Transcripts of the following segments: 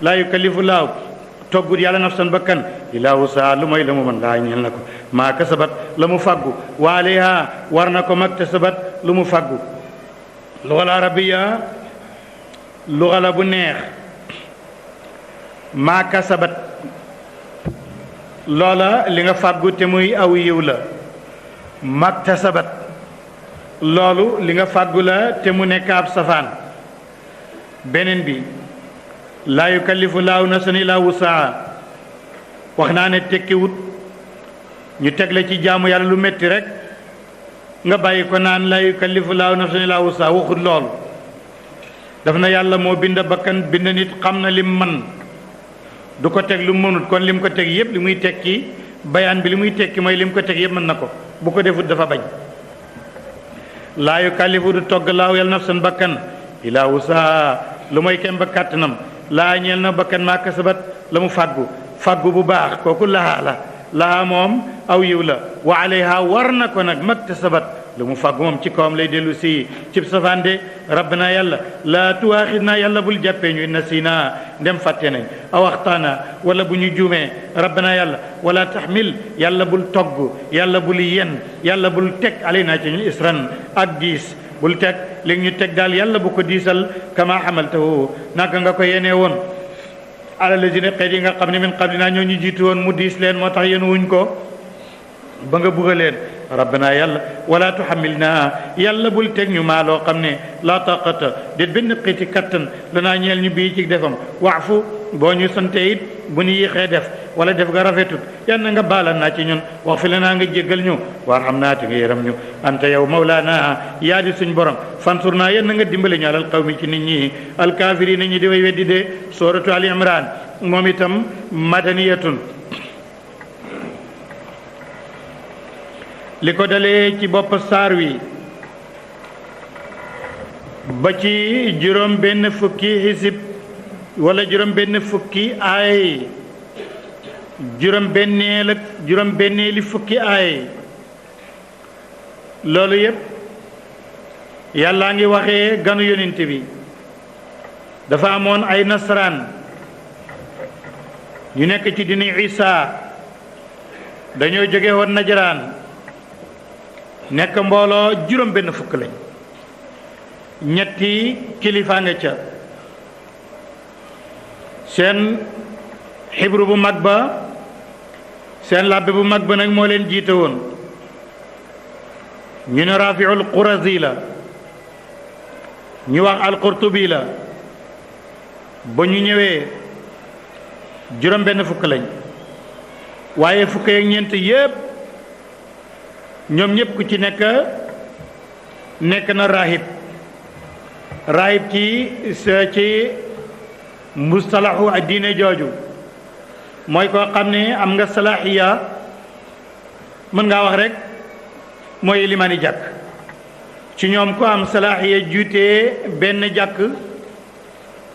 laa yukallifu laaw toggut yàlla nafsan bakkan illaa wusahaa lu mooy la mu mën laa ñeel na ko maa kasabat la mu fàggu wa alayha war na ko maktasabat lu mu fàggu lugal arabiya luga la bu neex maa kasabat loola li nga fàggu te muy aw yiw la maktasabat loolu li nga fàggu la te mu nekk ab safaan beneen bi laa yukallifu laahu nafsan illaa wusahaa wax naa ne tekkiwut ñu teg la ci jaamu yàlla lu metti rek nga bàyyi ko naan laa yukallifu laahu nafsan illaa wusahaa waxut loolu daf na yàlla moo bind bakkan bind nit xam na lim man du ko teg lu mënut kon lim ko teg yépp li muy tekki bayaan bi li muy tekki mooy lim ko teg yépp mën na ko bu ko defut dafa bañ laa yukallifu du togg laahu yàlla nafsan bakkan illaa wusahaa lu mooy kem ba kàttanam laa ñeel na bakkan maa kasabat la mu fàggu bu baax kooku lahaa la lahaa moom aw yiw la wa alayha war na ko nag maktasabat lu mu fàggu moom ci kawam lay dellu si cib safande rabbana yàlla laa tuwaaxidna yàlla bul jàppee ñu nasiina ndem fàtte nañ aw axtaana wala bu ñu juumee rabbana yàlla wala taxmil yàlla bul togg yàlla bul yen yàlla bul teg alaynaa ci ñun isran ak diis bul teg léegi ñu teg daal yàlla bu ko diisal kama xamaltahu naka nga ko yenee woon ala lazina xeet yi nga xam ne min qablina ñoo ñu jiitu woon mu diis leen moo tax yéen wuñ ko ba nga bugga leen rabbana yàlla wala tuhamilna yàlla bul teg ñu maa loo xam ne la taqata déet benn xeeti kattan lanaa ñeel ñu bii ci defam waafu boo ñu sante it bu ñu yéexee def wala def nga rafetut yan na nga baalal naa ci ñun wax fi la naa nga jéggal ñu warham naa te nga yërëm ñu anta yow mawlaana yaa di suñ borom fansur naa yan na nga dimbale ñu alal qawmi ci nit ñi alkaafiriina ñi di way weddi de sooratu ali imran moom itam madaniyatun li ko dalee ci bopp saar wi ba ci juróom benn fukki xisib wala juróom benn fukki aay juróom benneeli fukki aay loolu yépp yàllaa ngi waxee ganu yonent bi dafa amoon ay nasaraan ñu nekk ci dini Isa dañoo jóge woon Najraan nekk mbooloo juróom benn fukk lañ ñetti kilifa nga ca seen xibru bu mag ba seen làbbe bu mag ba nag moo leen jiite woon ñu ne Rafiul Qurazi la ñu wax Al-Qurtubi la ba ñu ñëwee juróom benn fukk lañ waaye fukk ak ñeent yépp ñoom ñépp ku ci nekk na rahib ci mustalahu diine jooju mooy koo xam ne am nga salaaxiya mën ngaa wax rek mooy limaani jàkk ci ñoom ko am salaaxiya juutee benn jàkk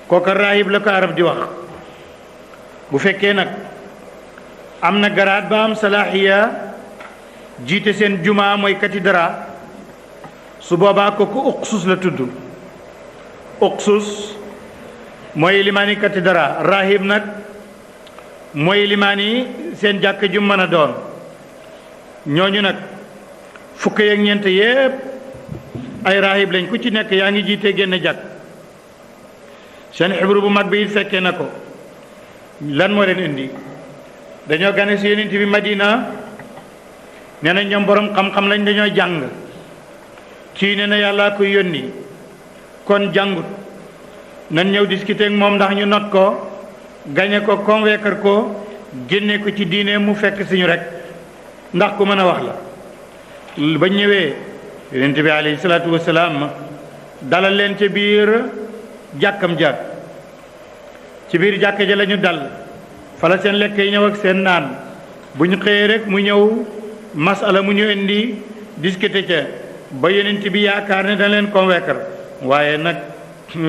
kooka rahib la ko arab di wax bu fekkee nag am na garaat ba am salaaxiya jiite seen jumaa mooy katidara su boobaa kooku uqsus la tudd uqsus mooy limaani katidara rahib nag mooy limaani seen jàkk ju mën a doon ñooñu nag fukk ak ñeent yépp ay rahib lañ ku ci nekk yaa ngi jiite génn jàkk seen xibru bu mag bi fekkee na ko lan moo leen indi dañoo gane si yonent bi Madina nee na ñoom borom xam-xam lañ dañoo jàng kii nee na yàllaa koy yónni kon jàngut nan ñëw discuter ak moom ndax ñu not ko gañe ko convaincre ko génne ko ci diine mu fekk si ñu rek ndax ku mën a wax la ba ñëwee yonent bi alayhi salaatu wasalaam dalal leen ca biir jàkkam jàkk ci biir jàkk ja la ñu dal fala seen lekk yi ñëw ak seen naan bu ñu xëyee rek mu ñëw masala mu ñu indi discuter ca ba yonent bi yaakaar ne dana leen convaincre waaye nag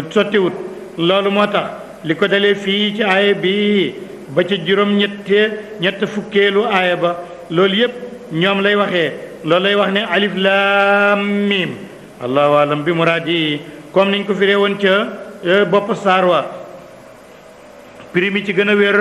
sottiwut loolu moo tax li ko dalee fii ci aaya bi ba ci juróom ñett fukkeelu aaya ba loolu yépp ñoom lay waxee loolu lay wax ne alif laam miim allahu alam bi muraadi comme niñ ko firee woon ca bopp saar wa prix mi ci gën a wér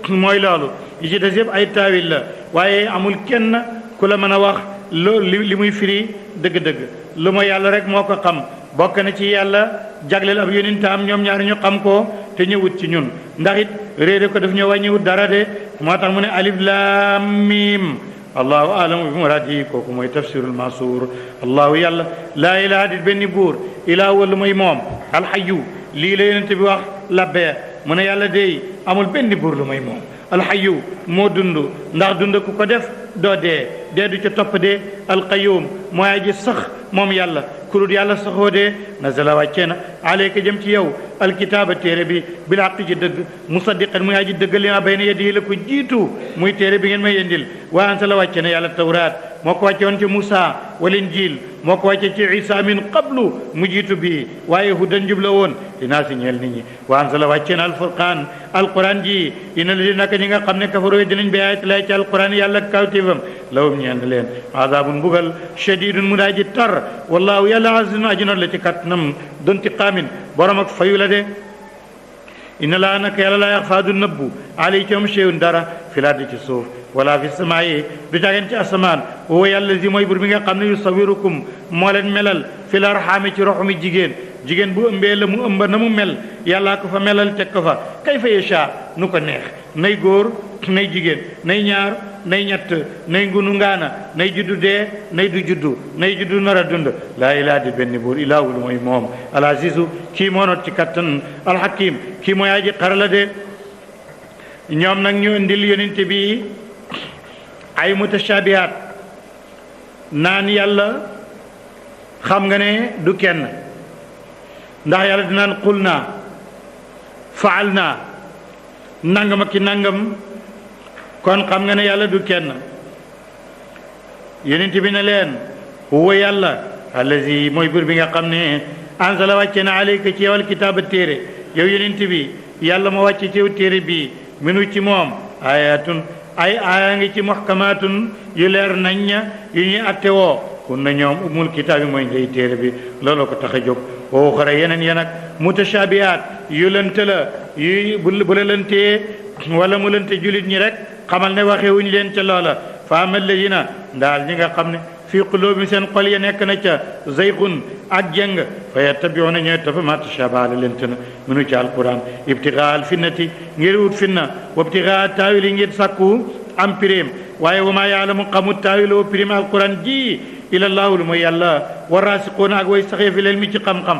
mooy loolu yi ci des yëpp ay taawil la waaye amul kenn ku la mën a wax li muy firi dëgg-dëgg lu ma yàlla rek moo ko xam bokk na ci yàlla jagleel ab yonentam ñoom ñaar ñu xam ko te ñëwut ci ñun ndax it réere ko daf ñoo wàññiwut dara de moo tax mu ne alif laam miim allahu alamu bi muradihi kooku mooy tafsirul masuur allahu yàlla laa ilaha dit benn buur ilaa wala mooy moom alxayu lii la yonente bi wax labbee mu ne yàlla dey amul benn buur lu mooy moom alxayu moo dund ndax dund ku ko def doo dee du ca topp dee alqayum mooy aji sax moom yàlla kurut yàlla saxoo dee nazala wàccee na aleyka jëm ci yow alkitaaba téere bi bil haqq ci dëgg musaddiqan muy aji dëgg li ma bayna yadihi la ko jiitu muy téere bi ngeen may yendil wa anzala wàcce na yàlla tawraat moo ko wàcce woon ci Musa wal injil moo ko wàcce ci Isa min qablu mu jiitu bii waaye hudan jub la woon dinaa si ñeel nit ñi wa anzala wàcce na alfurqaan alquran ji ina li naka ñi nga xam ne kafaru dinañ bi ayat lay ci alquran yàlla kawtifam lawum ñeen leen azabun mbugal shadidun mu daa ji tar wallahu yàlla azizun aji not la ci kattanam donti qaamin borom ak fayu la de inna laa naka yàlla laa yaxfaa du nëbbu alay ci am shay'un dara fi laardi ci suuf wala fi samaayi du jageen ci asamaan woo yàlla zi mooy bur bi nga xam ne yusawirukum moo leen melal fi larxaami ci roxumi jigéen bu ëmbee la mu ëmba na mu mel yàllaa ko fa melal teg ko fa kayfa yashaa nu ko neex nay góor nay jigéen nay ñaar nay ñett nay ngunu ngaana nay juddu dee nay du juddu nay juddu nar a dund laa ilaa di benn buur ilaahul mooy moom al azizu kii moo not ci kattan alxakim kii mooy aji xarala de ñoom nag ñu indil yonente bi ay mutashabihat naan yàlla xam nga ne du kenn ndax yàlla dinaan qul naa faal naa nangam ak ki nangam kon xam nga ne yàlla du kenn yonent bi ne leen huwa yàlla allazi mooy buur bi nga xam ne anzala wàcce na alayka ci yow alkitaaba téere yow yonent bi yàlla moo wàcce ci yow téere bi minu ci moom ayatun ay aaya ngi ci muhkamatun yu leer nañ ña yu ñuy atte woo kun na ñoom umul kitaab yi mooy ndey téere bi looloo ko tax a jóg woo xara yeneen ya nag mutashabihat yu lënte la yu bu la lëntee wala mu lënte julit ñi rek xamal ne waxewuñu leen ca loola fa amal ladina ndaal ñi nga xam ne fii quluubihim seen xol ya nekk na ca zayqun ak jeng fa yattabi'una ñooy topp ma tashabaha la lënt na minu ci alquran ibtigaa al finnati ngir wut finna wa ibtigaa taawili ngir sàkku am pirim waaye wa maa yaalamu xamut taawiloo pirim alquran ji ilallaahu lu mooy yàlla wa raasiquuna ak way saxee fi leen mi ci xam-xam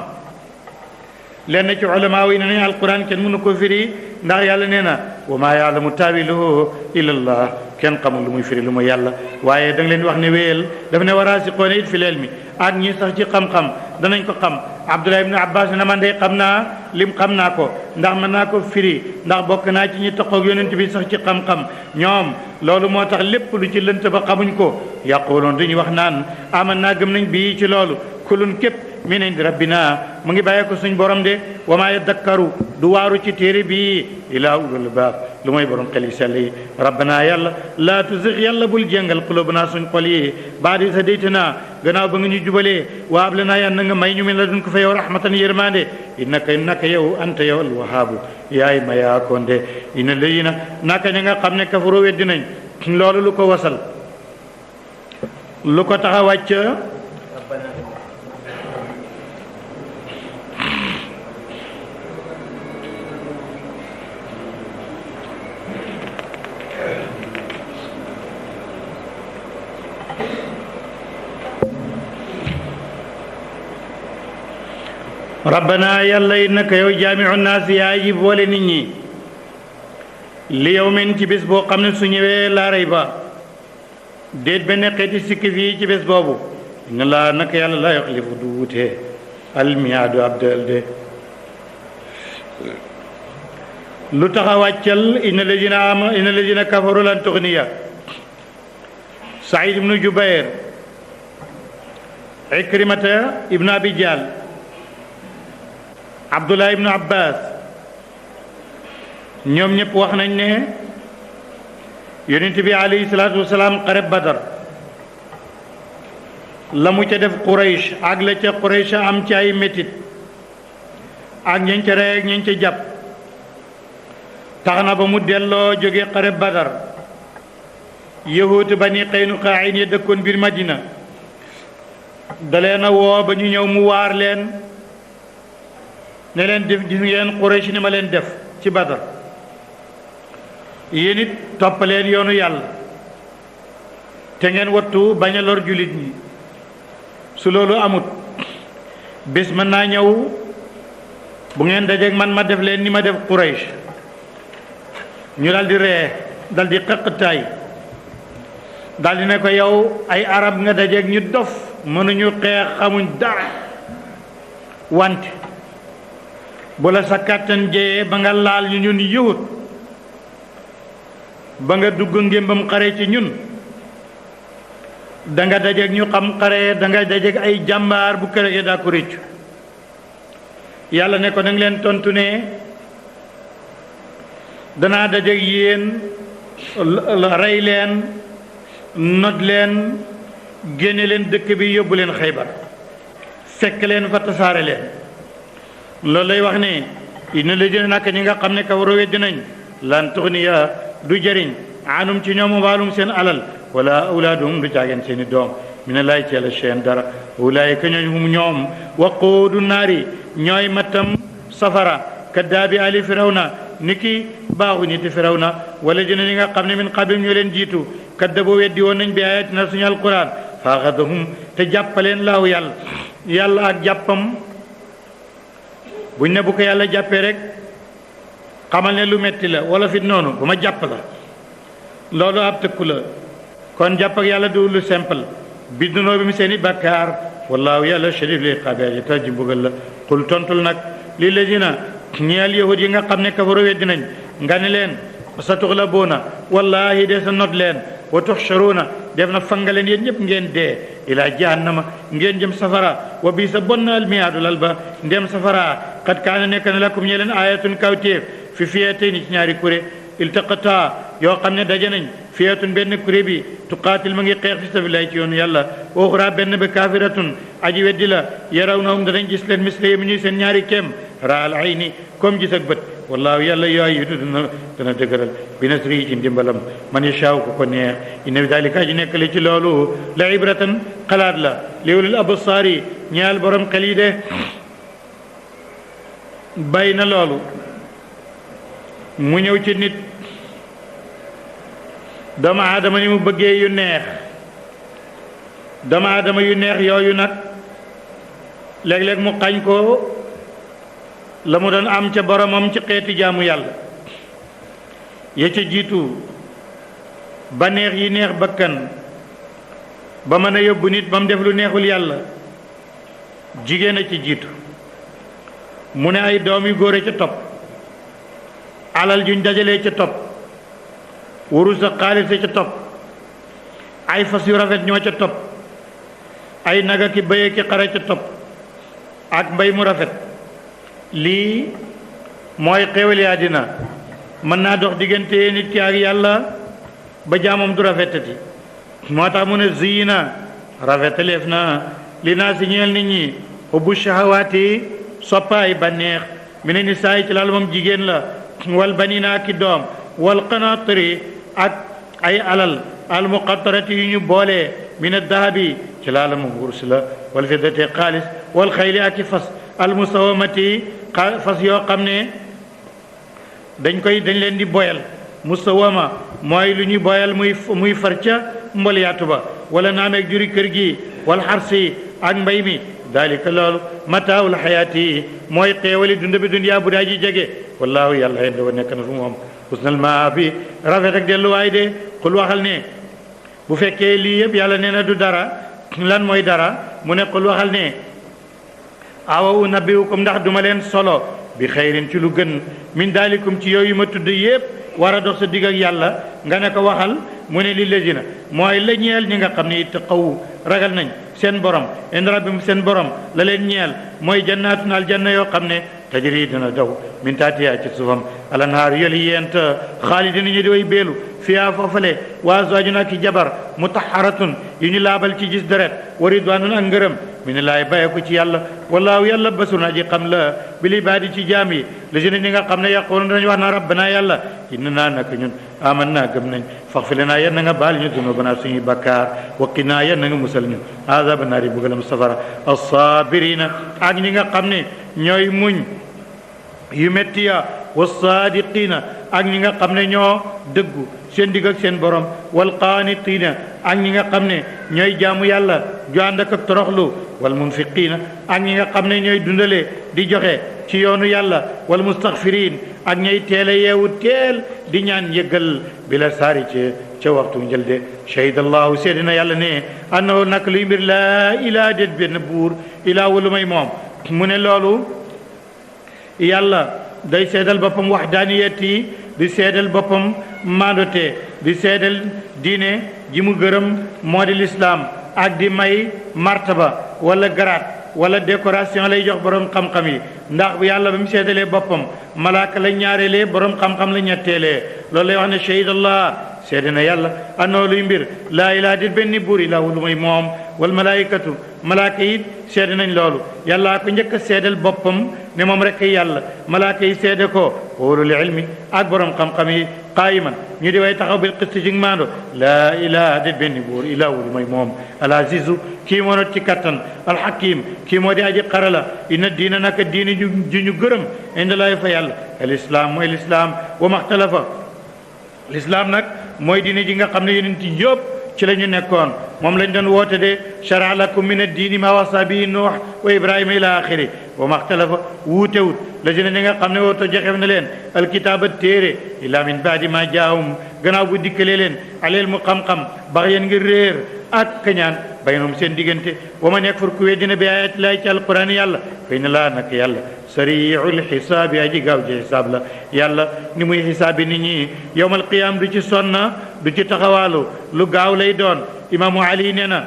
lenn ci ulamaa yi ne nañ alquran kenn mënu ko firi ndax yàlla nee na wa maa yaalamu taawilahu illallah kenn xamul lu muy firi lu mooy yàlla waaye da nga leen wax ne wéyal daf ne wa raasiquuna it fi leen mi ak ñi sax ci xam-xam danañ ko xam Abdullah ibn Abbas ne man de xam naa lim xam naa ko ndax mën naa ko firi ndax bokk naa ci ñi toqoog yonent bi sax ci xam-xam ñoom loolu moo tax lépp lu ci lënt ba xamuñ ko yaquluun dañuy wax naan aman naa gëm nañ bii ci loolu kulun képp min indi rabbina mu ngi bàyyee ko suñ borom de wa maa yadakkaru du waaru ci téere bii ilaa ulul albaab lu mooy borom xel yi sell yi rabbana yàlla laa tuzigh yàlla bul jéngal qulubana suñ xol yi baada iz hadaytanaa gannaaw ba nga ñu jubalee wa hab lanaa yàlla nga may ñu min ladunka fa yow rahmatan yërmande innaka yow anta yow alwahaabu yaay mayaakoon de inna ladina naka ña nga xam ne kafaru weddi nañ loolu lu ko wasal lu ko tax a wàcc rabbana yàlla innaka yow jaamiu naas yaa ji boole nit ñi li yawmin ci bés boo xam ne su ñëwee laa rayba déet benn xeeti sikki fii ci bés boobu inna laa naka yàlla laa yuxlifu du wutee almiyaadu abdal de lu tax a wàccal inna ladina kafaru lan tuxniya Saïd ibnu Jubayr Ikrimata ibnu Abi Jahl Abdullah ibnu Abbas ñoom ñëpp wax nañ ne yonent bi alayhi salaatu wasalaam xareb Badar la mu ca def Quraysh ak la ca Quraysh am ci ay métit ak ñañ ca rey ak ñañ ca jàpp tax na ba mu delloo jóge xare Badar yahuutu Bani Qaynuqaa ya dëkkoon biir Madina dalee na woo ba ñu ñëw mu waar leen ne leen def gis ngeen Quraysh ni ma leen def ci Badar yéen it topp leen yoonu yàlla te ngeen wattu bañ a lor jullit ñi su loolu amut bés mën naa ñëw bu ngeen dajeeg man ma def leen ni ma def Quraysh ñu dal di ree dal di xëqtaay dal di ne ko yow ay arab nga dajeeg ñu dof mënuñu xeex xamuñ dara wante bu la sa kàttan jeyee ba nga laal ñu ñun yëwut ba nga dugg ngémbam xare ci ñun da nga dajeeg ñu xam xare da nga dajeeg ay jàmbaar bu kërëgee daa ko réccu yàlla ne ko nanga leen tontu ne danaa dajeeg yéen rey leen not leen génne leen dëkk bi yóbbu leen Xaybar fekk leen fa tasaare leen loolu lay wax ne ina la jëne nak ñi nga xam ne kafaroo weddi nañ lan tuxniya du jëriñ anum ci ñoom waalum seen alal wala awlaadum du caageen seeni doom mi ne laay ceela cheen dara ulaayika ñooñ hum ñoom waqoodu naari ñooy mattam safara kaddaabi ali firawna niki baaxu niti firawna wala jëne ñi nga xam ne min qablim ñu leen jiitu kaddaboo weddi woon nañ bi ayatina suñu alquran faaxadahum te jàppaleen laahu yàlla ak jàppam buñ ne bu ko yàlla jàppee rek xamal ne lu metti la wala fit noonu bu ma jàpp la loolu ab tëkku la kon jàpp ak yàlla du lu simple bindunoo bi mu seeni bàkkaar wallaahu yàlla shadid li iqaabi aji tar ji mbugal la qul tontul nag li lazina ñeel yahud yi nga xam ne kafaru weddi nañ nga ne leen sa tuxlabuuna wallaahi de sa not leen wa tuxsharuuna def na fanga leen yéen ñëpp ngeen dee ilaa jahannama ngeen jëm safara wa bii sa bon na almiyaadu lal ba ndem safara qad kaana nekk na lakum ñe leen ayatun kawtéef fi fiyatayni ci ñaari kuré iltaqata yoo xam ne daje nañ fiyatun benn kuré bi tuqaatil ma ngi xeex fi sabilillahi ci yoonu yàlla wa uxra benn bi kaafiratun aji weddi la yarawnahum danañ gis leen misle mi ñuy seen ñaari kem raal ayni comme gis ak bët wallaahu yàlla yu'ayyidu dana dëgëral bi nasrihi ci ndimbalam man yashaaw ko neex inna fi dalika ji nekk li ci loolu la ibratan xalaat la li ulil absaari ñaal borom xel yi de bàyyi na loolu mu ñëw ci nit doomu aadama ni mu bëggee yu neex doomu aadama yu neex yooyu nag léeg-léeg mu xañ ko la mu doon am ca boromam ci xeeti jaamu yàlla ya ca jiitu ba neex yi neex bakkan ba mën a yóbbu nit ba mu def lu neexul yàlla jigéen a ci jiitu mu ne ay doom yu góor a ca topp alal juñ dajalee ca topp wurus ak xaalis a ca topp ay fas yu rafet ñoo ca topp ay naga ki bëye ki xara ca topp ak mbay mu rafet lii mooy xéewali àddina mën naa dox diggante nit ki ak yàlla ba jaamam du rafetati moo tax mu ne ziina rafetaleef na li naa si ñeel nit ñi hubbu shahawaati soppaay banneex mi ne ni saay ci laal moom jigéen la wal banina ki doom wal qanaatiri ak ay alal al muqattarati yu ñu boolee min addahabi ci laal moom wurus la wal fiddati xaalis wal xayli ak i fas al musawamati fas yoo xam ne dañ leen di boyal musawama mooy lu ñuy boyal muy far ca mboliyaatu ba wala naameeg juri kër gi wal xarsi ak mbay mi dalika loolu mataawul xayaati mooy xeewali dund bi dunyaa bu daa ji jege wallaahu yàlla yéen dafa nekk na fu moom husnal maa fi rafet ak delluwaay de xul waxal ne bu fekkee lii yëpp yàlla nee na du dara lan mooy dara mu ne xul waxal ne awa unabbiukum ndax duma leen solo bi xayrin ci lu gën min daalikum ci yooyu ma tudd yëpp war a dox sa digg ak yàlla nga ne ko waxal mu ne li lazina mooy la ñeel ñi nga xam ne ittaqaw ragal nañ seen borom inda rabbihim seen borom la leen ñeel mooy jannaatun aljanna yoo xam ne tajri dina daw min taatiha ci suufam alanhaar yëli yent xaalidina ñu di way beelu fiyaa foofale wa azwaajun ak jabar mutahharatun yu ñu laabal ci gis deret wa ridwaanun ak ngërëm minallaahi bàyyeeku ci yàlla wallaahu yàlla basirun aji xam la bil ibaadi ci jaam yi lazina ñi nga xam ne yaquluuna dañu wax naa rabbana yàlla innanaa naka ñun amanna gëm nañ faghfir lanaa yal na nga baal ñu dunuubanaa suñuy bakkaar wa qinaa yal na nga musal ñu azaaba naari bugalam safara as-saabiriina ak ñi nga xam ne ñooy muñ yu metti ya was-saadiqiina ak ñi nga xam ne ñoo dëggu seen digg ak seen borom wal qaanitiina ak ñi nga xam ne ñooy jaamu yàlla ju ànd ak toroxlu wal munfiqiina ak ñi nga xam ne ñooy dundale di joxe ci yoonu yàlla wal mustaghfiriin ak ñooy teel a yeewu teel di ñaan yëggal bi la saari ca waxtu njëlde shahidallahu seedina yàlla ne annahu nak luy mbir laa ilaa déet benn buur ilaa walu may moom mu ne loolu yàlla day seedal boppam waxdaaniyati di seedal boppam maandote di seedal diine ji mu gërëm moo di lislaam ak di may martaba wala garaat wala décoration lay jox borom xam-xam yi ndax yàlla ba mu seedalee boppam malaaka la ñaareelee borom xam-xam la ñetteelee loolu lay wax ne shahidallah seede na yàlla annoo luy mbir laa ilaa dit benn buur ilaa lu may moom wal malaayikatu malaaka yi seede nañ loolu yàllaa ko njëkk a seedal boppam ne moom rek yàlla malaaka yi seede ko ulul ilmi ak borom xam-xam yi qaayiman ñu di way taxaw bil qisti ci maando laa ilaa dit benn buur ilaa lu may moom al azizu kii moo not ci kattan al hakim kii moo di aji xarala inna diina naka diini ju ñu gërëm inda laay fa yàlla al islam mooy lislaam wa maxtalafa lislaam nag mooy diine ji nga xam ne yonent yëpp ci la ñu nekkoon moom lañ doon woote de shara lakum min ad-diini ma wasa bihi nuux wa ibrahima ila axiri wa maxtalafa wuutewut la si ne ñi nga xam ne wooto joxeef na leen alkitaaba téere illa min baadi ma jaahum gannaaw bu dikkalee leen aleel mu xam-xam bax yéen ngir réer ak kañaan baynahum seen diggante wa man yakfur ku weddina bi ayati laahi ci alquran yàlla fa inna laa nak yàlla sariicul xisaabi aji gaaw ci xisaab la yàlla ni muy xisaabi nit ñi yowmal qiyaam du ci sonna du ci taxawaalu lu gaaw lay doon imaamu ali nee na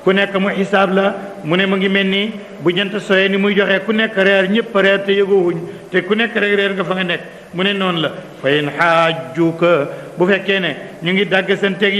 ku nekk mu xisaab la mu ne mu ngi mel ni bu jant soyee ni muy joxe ku nekk reer ñëpp reer te yëgoowuñ te ku nekk rek reer nga fa nga nekk mu ne noonu la fa in xaajjuuka bu fekkee ne ñu ngi dàgg seen teeg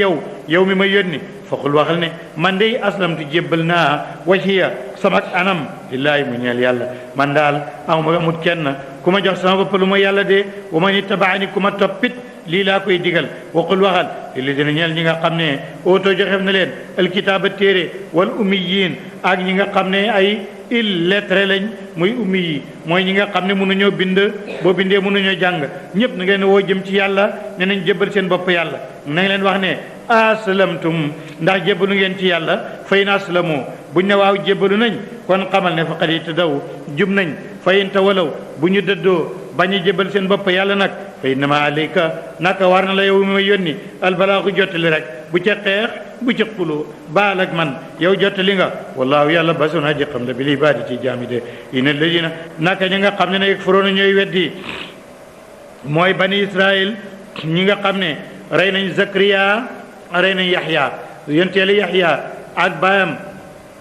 yow mi ma yónni foqul waxal ne man dey aslamtu jébbal naa wajhiya samak anam lillaahi mu ñeel yàlla man daal amut kenn ku ma jox sama bopp lu ma yàlla de wa man ittabaani ku ma toppit lii laa koy digal waqul waxal li dina ñeel ñi nga xam ne oto joxef na leen alkitaaba téere wal ummiyiin ak ñi nga xam ne ay illettré lañ muy ummi yi mooy ñi nga xam ne mënuñoo bind boo bindee mënuñoo jàng ñëpp na ngeen woo jëm ci yàlla ne nañ jébbal seen bopp yàlla na leen wax ne aslamtum ndax jébbalu ngeen ci yàlla fa in aslamu buñ ne waaw jébbalu nañ kon xamal ne faqad ihtadaw jub nañ fa in tawalaw bu ñu dëddoo bañ a jébbal seen bopp yàlla nag fa innama alayka naka war na la yow mi may yónni albalaaxu jottali rek bu ca xeex bu ca xuloo baal ak man yow jottali nga wallaahu yàlla basun aji xam la bil ibaadi ci jaami de inna alladina naka ñi nga xam ne ne yakfuruuna ñooy weddi mooy bani israil ñi nga xam ne rey nañ Zakariya rey nañ Yaxya yonteelu Yaxya ak baayam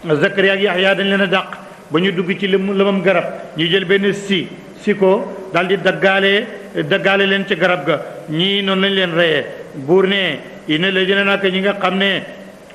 Zakariya ak Yaxya dañ leen a dàq ba ñu dugg ci lëmam garab ñu jël benn si ko daal di daggaale leen ci garab ga ñii noonu lañ leen reyee buur ne inna ladina naka ñi nga xam ne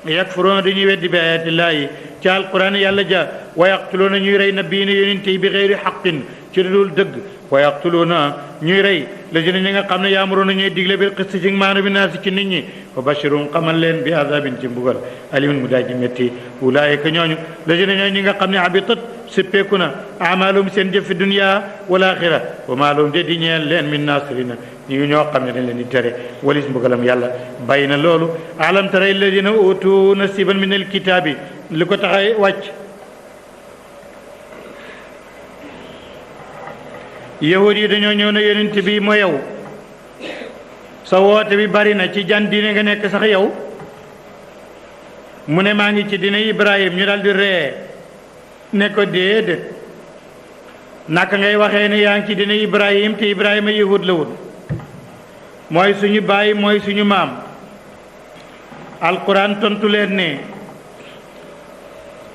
yakfuruuna dañuy weddi bi ayatillaahi ci alquran yàlla ja wa yaqtuluuna ñuy rey nabiyyiina yonent yi bi xeyri xaqin ci dul dëgg wa yaqtuluuna ñuy rey ladina ñi nga xam ne yaamuruuna ñuy digle bil qisti ci maanu bi naasi ci nit ñi fa bashirum xamal leen bi azabin ci mbugal alimin mu daji metti ulaayika ñooñu ladina ñooñu ñi nga xam ne habitat sippeeku na amaalum seen jëf fi dunya wal axira wa maalum de di ñeel leen min nasirina ñi ñoo xam ne dañ leen di tere walis mbugalam yàlla bàyyi na loolu alam tara alladina utu nasiban min alkitaabi li ko taxay wàcc yahud yi dañoo ñëw na yonent bi moo yow sa woote bi bari na ci jan diine nga nekk sax yow mu ne maa ngi ci diine Ibrahim ñu daal di ree ne ko déedéet naka ngay waxee ne yaa ngi ci diine Ibrahim te Ibrahima yahud la woon mooy suñu baay mooy suñu maam alquran tontu leen ne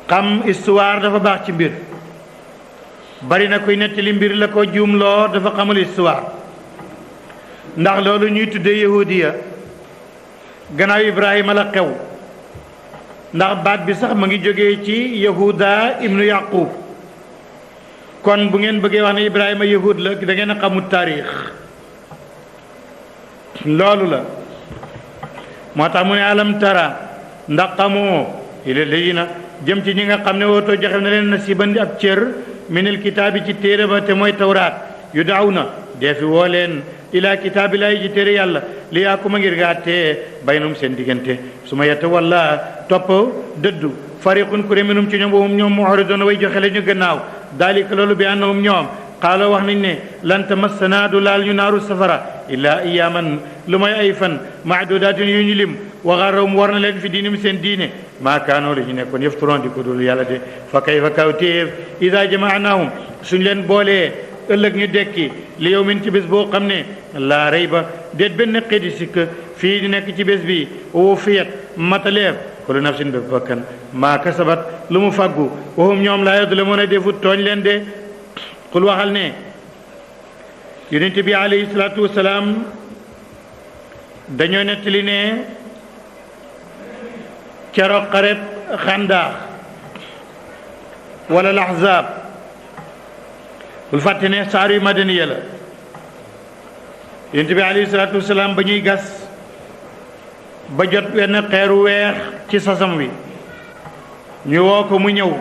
xam histoire dafa baax ci mbir bari na kuy nettali mbir la ko juumloo dafa xamul histoire ndax loolu ñuy tuddee yahudiya gannaaw Ibrahima la xew ndax baat bi sax ma ngi jógee ci yahuda ibnu yaqub kon bu ngeen bëggee wax ne Ibrahima yahud la da ngeen a xamul taarix loolu la moo tax mu ne alam tara ndax xamoo ila layina jëm ci ñi nga xam ne wootoo joxe na leen nasiban ab cër minal kitaabi ci téere ba te mooy tawraat yu daaw na deefi woo leen ila kitaabillahi ci téere yàlla li yaa kuma ngir gaa tee baynum seen diggante su ma yetta walla topp dëddu fariqun kuré minum ci ñoom wahum ñoom mu'ridun way joxe la ñu gannaaw daalika loolu bi annahum ñoom qaala wax nañ ne lan tamassana du laal ñu naaru safara illaa ayaaman lu may ay fan maadudatin yu ñu lim wa garrawum war na leen fi diinim seen diine maa kaanoo la ñu nekkoon yafturoon di ko dul yàlla de fa kayfa kawtéef ida jamaanahum suñ leen boolee ëllëg ñu dekki li yawmin ci bés boo xam ne laa rayba déet benn xeeti sikk fii di nekk ci bés bi wufiyat mataleef kullu nafsin bépp bakkan maa kasabat lu mu fàggu wahum ñoom laa yadlamuuna defut tooñ leen de xul waxal ne yonent bi alayhi salaatu wasalaam dañoo nettali ne keroog xareb xandaax wala laxzaab bul fàtte ne saar yu madaniya la yonent bi alayhi salaatu wasalaam ba ñuy gas ba jot wenn xeeru weex ci sasam wi ñu woo ko mu ñëw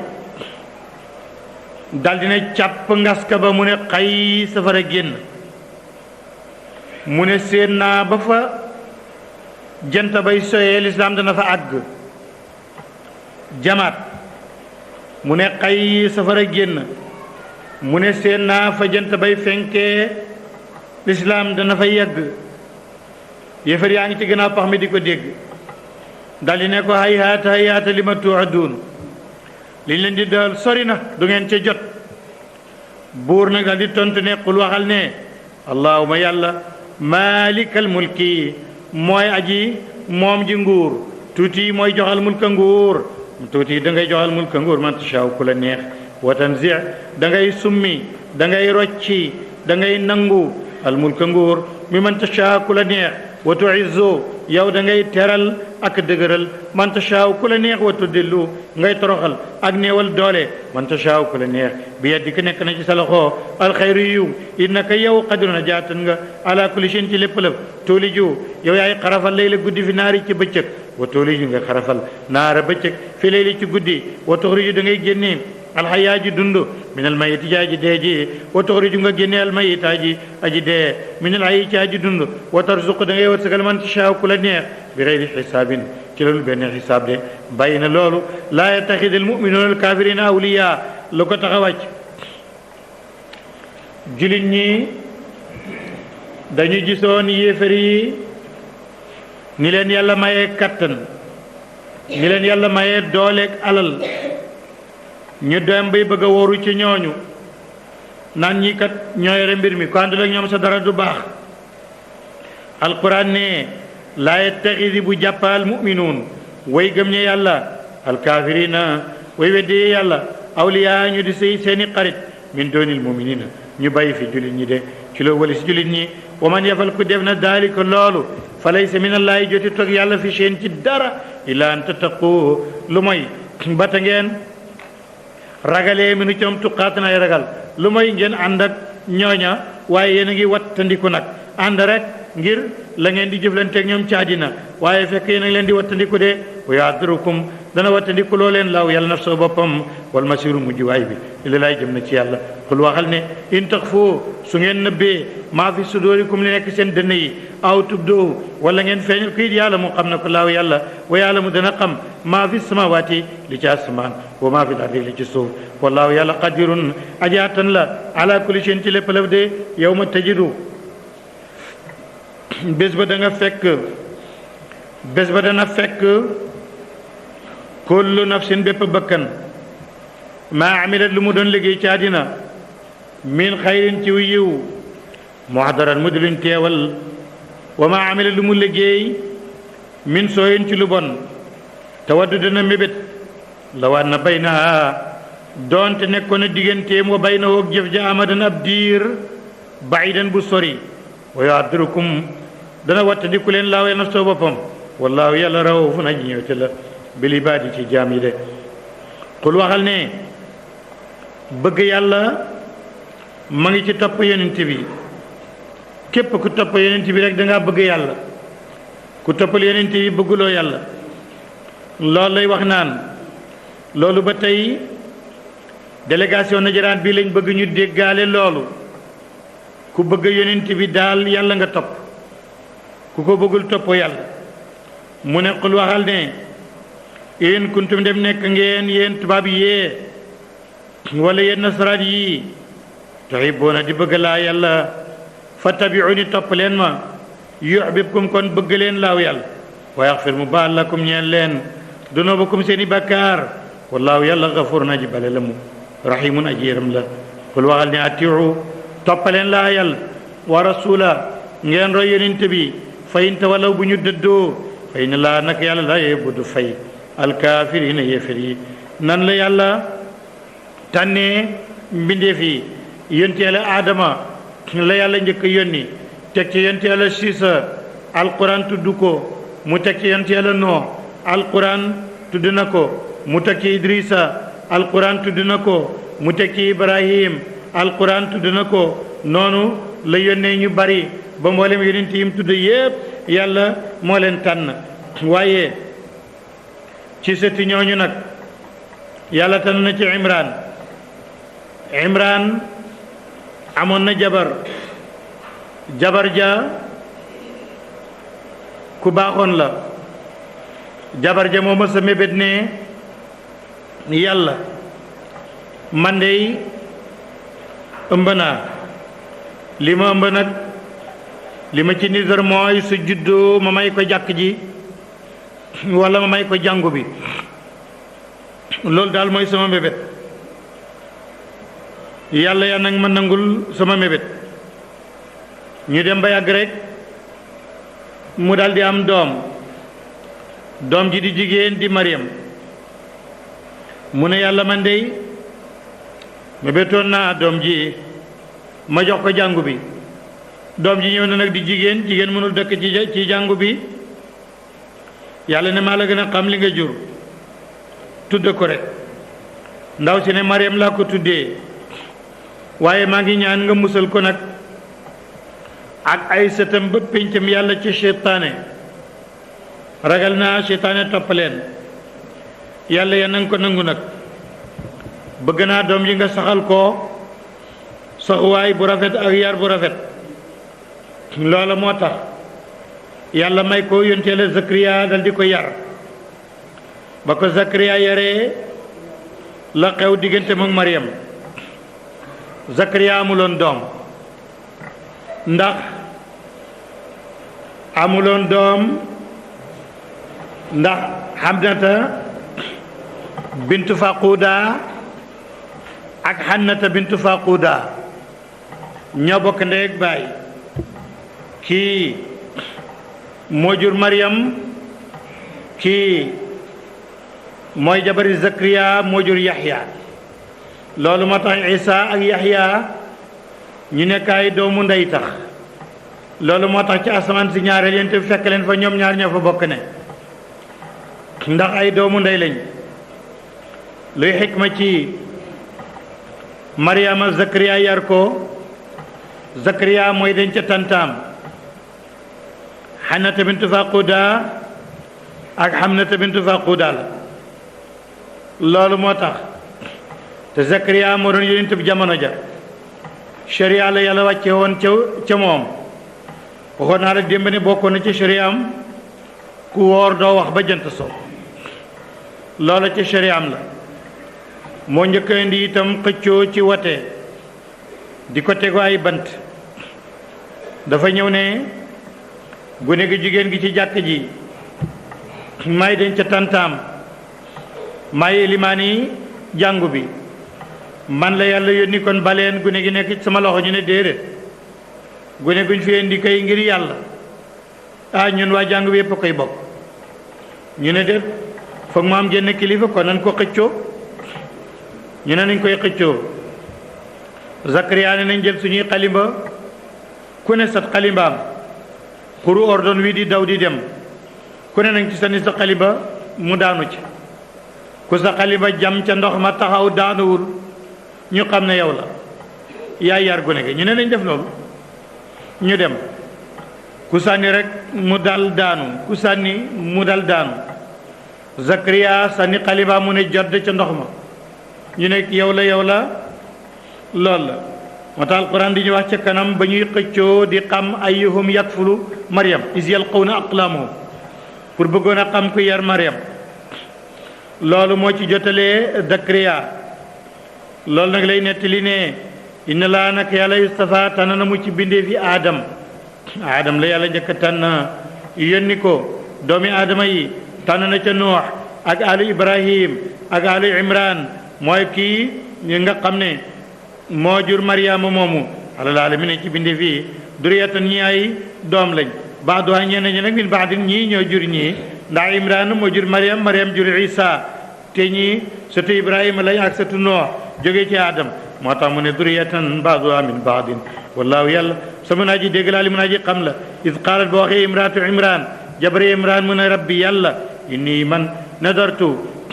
daldi ne càpp ngaska ba mu ne xay safara génn mu ne séen naa ba fa jant bay soyee lislaam dana fa àgg jamaat mu ne xay safara génn mu ne séen naa fa jant bay fenkee lislaam dana fa yegg yéefar yaa ngi ci gannaaw pax mi di ko dégg daldi ne ko hayhaata hayhaata li ma tuuduun liñ leen di dal sori na du ngeen ca jot buur nag daldi tontu ne qul waxal ne allahuma yàlla maalikal mulki mooy aji moom ji nguur tuuti mooy joxal mulka nguur tuuti da ngay joxal mulka nguur man tashaaw ku la neex wa tanzi da ngay summi da ngay rocci da ngay nangu al mulka nguur mi man tashaaw ku la neex wa tuizzu yow da ngay teral ak dëgëral man tashaaw ku la neex wa tudillu ngay toroxal ak néewal doole man tashaaw ku la neex bi yadika nekk na ci sa loxo alxayru yiw innaka yow qadirun a jaatan nga ala kulli shay'in ci lépp lëf tuuliju yow yaay xarafal layla guddi fi naari ci bëccëg wa tuuliju nga xarafal naara bëccëg fi layli ci guddi wa tuxriju da ngay génnee alxayaa ji dund minal mayiti ji aji dee ji wa tuxriju nga génne almayita ji aji dee minal hayyi ci aji dund wa tarzuq da ngay wërsëgal man tashaaw ku la neex bi xeyri xisaabin ci loolu benn xisaab de bàyyi na loolu laa yattaxid al muminuuna al kaafirina awliya lu ko tax a wàcc julit ñi dañu gisoon yéefar yi ni leen yàlla mayee kattan ni leen yàlla mayee dooleeg alal ñu dem bay bëgg a wóoru ci ñooñu naan ñi kat ñoo yore mbir mi ko àndul ak ñoom sa dara du baax alquran ne laa yattaxidi bu jàppal muminuun way gëm ñe yàlla alkaafirina way weddi yàlla awliya ñu di sëy seeni xarit min doonil muminina ñu bàyyi fi jullit ñi de ci loo wali si jullit ñi wa man yafal ku def na daalika loolu fa laysa min allaahi joti toog yàlla fi seen ci dara illa an tattaqu lu mooy bata ngeen ragalee minu coom tuqaatan ay ragal lu mooy ngeen ànd ak ñooña waaye yéen a ngi wattandiku nag ànd rek ngir la ngeen di jëflanteeg ñoom ci àddina waaye fekk yéen a ngi leen di wattandiku de wa yaadirukum dana wattandiku loo leen law yàlla naf soo boppam wal masiru mujj waay bi li laay jëm na ci yàlla xul waxal ne in taxfu su ngeen nëbbee maa fi sudurikum li nekk seen dënn yi aw tubdoo wala ngeen feeñal ko it yàlla mu xam na ko laaw yàlla wa yàlla mu dana xam maa fi samawaati li ci asamaan wa maa fi lardi li ci suuf wallaahu yàlla qadirun ajaatan la ala kulli shay'in ci lépp lëf de yow ma tajidu bés ba dana fekk kullu nafsin bépp bakkan maa amilat lu mu doon liggéey ci àddina min xayrin ci yiw muhdaran mu di luñ teewal wa maa amilat lu mu liggéey min sooyin ci lu bon tawaddu dana mébét la waat na baynaha doonte nekkoon na digganteem wa baynahu ak jëf ja amadan ab diir baidan bu sori wa yuhaddirukum dana wattandiku leen laaw yàlla nafsoo boppam wallaahu yàlla raufun aji ñëwte la bil ibaadi ci jaam yi de xul waxal ne bëgg yàlla ma ngi ci topp yonent bi képp ku topp yonent bi rek dangaa bëgg yàlla ku toppal yonent bi bëgguloo yàlla loolu lay wax naan loolu ba tey délégation Najraan bi lañ bëgg ñu déggaale loolu ku bëgg yonent bi daal yàlla nga topp ku ko bëggul toppoo yàlla mu ne xul waxal ne yéen kuntum dem nekk ngeen yéen tubaab yee wala yéen nasaraan yii tuhibbuuna di bëgg laa yàlla fattabi'uuni topp leen ma yuhbibkum kon bëgg leen laaw yàlla wa yaxfir mu baal lakum ñeen leen dunuubakum seeni bakkaar wallaahu yàlla gafuurun aji bale la mu rahimun aji yërëm la xul waxal ne atiu toppaleen laa yàlla wa rasula ngeen roy yonent bi fa in tawallaw bu ñu dëddoo fa inna laa nag yàlla laa yahibbu fay alkaafiriina yéefar yi nan la yàlla tànnee mbindeef yi yonent yàlla aadama la yàlla njëkk yónni teg ci yonent yàlla siisa alquran tudd ko mu teg ci yonent yàlla noo alquran tudd na ko mu teg ci idrisa alquran tudd na ko mu teg ci ibrahim alquran tudd na ko noonu la yónnee ñu bari ba mboolem yonent yi mu tudd yépp yàlla moo leen tànn waaye ci sëti ñooñu nag yàlla tànn na ci imran amoon na jabar ja ku baaxoon la jabar ja moo mësa mébét ne yàlla man dey ëmb naa li ma ëmb nag li ma ci nisar mooy su juddoo ma may ko jàkk ji walla ma may ko jàngu bi loolu daal mooy sama mébét yàlla ya nag ma nangul sama mébét ñu dem ba yàgg rek mu daldi am doom ji di jigéen di Mariam mu ne yàlla man dey mébétoon naa doom ji ma jox ko jàngu bi doom ji ñëw na nag di jigéen mënul dëkk ci jàngu bi yàlla ne maa la gën a xam li nga jur tudd ko rek ndaw si ne Mariam laa ko tuddee waaye maa ngi ñaan nga musal ko nag ak ay sëtam ba péncam yàlla ci seytaane ragal naa seytaane topp leen yàlla ya nanga ko nangu nag bëgg naa doom yi nga saxal ko saxuwaay bu rafet ak yar bu rafet loola moo tax yàlla may ko yonteela Zakariya dal di ko yar ba ko Zakariya yaree la xew diggante moom Mariam Zakariya amuloon doom ndax Hamnata bintu Faquda ak Hannata bintu Faquda ñoo bokk ndey ak baay kii moo jur Mariam kii mooy jabari Zakariya moo jur Yaxya loolu moo tax Isa ak Yaxya ñu nekk ay doomu ndey tax loolu moo tax ci asamaan si ñaareel yéen te fekk leen fa ñoom ñaar ñoo fa bokk ne ndax ay doomu ndey lañ luy xikma ci Mariama Zakariya yar ko Zakariya mooy denc tantaam Hannata bintu Faquda ak Hamnata bintu Faquda la loolu moo tax te Zakariya moo doon yonent bi jamono ja sharia la yàlla wàcce woon ca moom waxoon naa la démb ne bokkoon na ci sharia am ku woor doo wax ba jant so loola ci sharia am la moo njëkk indi itam xëccoo ci wate di ko tego ay bant dafa ñëw ne gune gi jigéen gi ci jàkk ji may denc ca tantaam may limaani jàngu bi man la yàlla yónni kon baleen gune gi nekk ci sama loxo ñu ne déedéet gune guñ fi indi kay ngir yàlla ñun waa jàngu bi yépp koy bokk ñu ne déet foog mu am jenn kilifa kon nan ko xëccoo ñu ne nañ koy xëccoo Zakariya ne nañ jël suñuy xalimba ku ne sat xalimbaam xuru ordon wi di daw di dem ku ne nañ ci sànni sa xalimba mu daanu ci ku sa xalimba jam ca ndox ma taxaw daanuwul ñu xam ne yow la yaay yar gune gi ñu ne nañ def loolu ñu dem ku sànni rek mu dal daanu ku sànni mu dal daanu Zakariya sànni xalimba mu ne jodd ca ndox ma ñu ne yow la lool la moo tax alquran di ñu wax ca kanam ba ñuy xëccoo di xam ayyuhum yakfulu Maryam is yalqawna aqlaamahum pour bëggoon a xam ku yar Maryam loolu moo ci jotalee Zakariya loolu nag lay nettali ne inna laa nag yàlla Yustafa tànn na mu ci bindee fi Adam la yàlla njëkk a tànn yónni ko doomi Adama yi tànn na ca Nuux ak alu Ibrahim ak alu Imran mooy kii nga xam ne moo jur Mariama moomu alal alamin ci bindee fii duriyatan ñi ay doom lañ baaduha ñeneen ñi nag min baadin ñii ñoo jur ñii ndax Imran moo jur Mariam jur Isa te ñii sëtu Ibrahima lañ ak sëtu Nuux jógee ci Adam moo tax mu ne duriyatan baaduha min baadin wallaahu yàlla sama naa ji dégg laa li mu naa ji xam la is qaalat boo waxee imraatu Imran jabari Imran mu ne rabbi yàlla inni man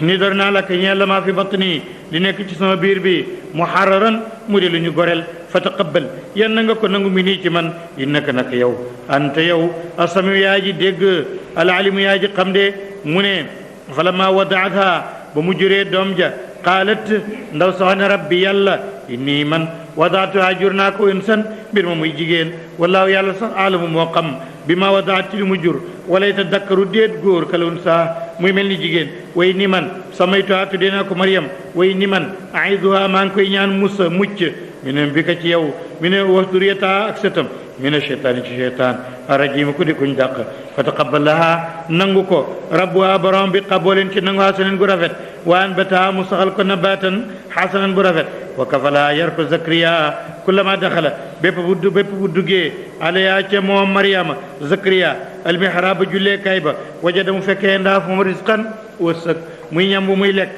nidar naa la ka ñeel la maa fi batni li nekk ci sama biir bi muharraran mu di lu ñu goreel fa taqabbal yan na nga ko nangu mi nii ci man innaka nag yow anta yow asamiu yaa ji dégg alalimu yaa ji xam de mu ne falamma wadaatha ba mu juree doom ja qaalat ndaw soxna rabbi yàlla inni man wadaatuha jur naa ko insan mbir ma muy jigéen wallaahu yàlla sax aalamu moo xam bi ma wadaat ci li mu jur walay ta dakkaru déet góor kalun saa muy mel ni jigéen way ni man samaytuha tuddee naa ko Maryam way ni man aiduha maa ngi koy ñaan musa mucc mi ne bi ka ci yow mi ne wa duriyata ak sëtam mi ne cheytaani ci cheytaan arajima ku di kuñ dàq fa taqabbalaha nangu ko rabbuha borom bi qabooleen ci nangu hasanan gu rafet wa anbataha mu saxal ko nabatan hasanan bu rafet wa kafalaha yar ko Zakariya kullama daxala bépp bu duggee alaya ca moom Maryama Zakariya almihraba jullee kay ba wajada mu fekkee ndaaf moom risqan wërsëg muy ñam bu muy lekk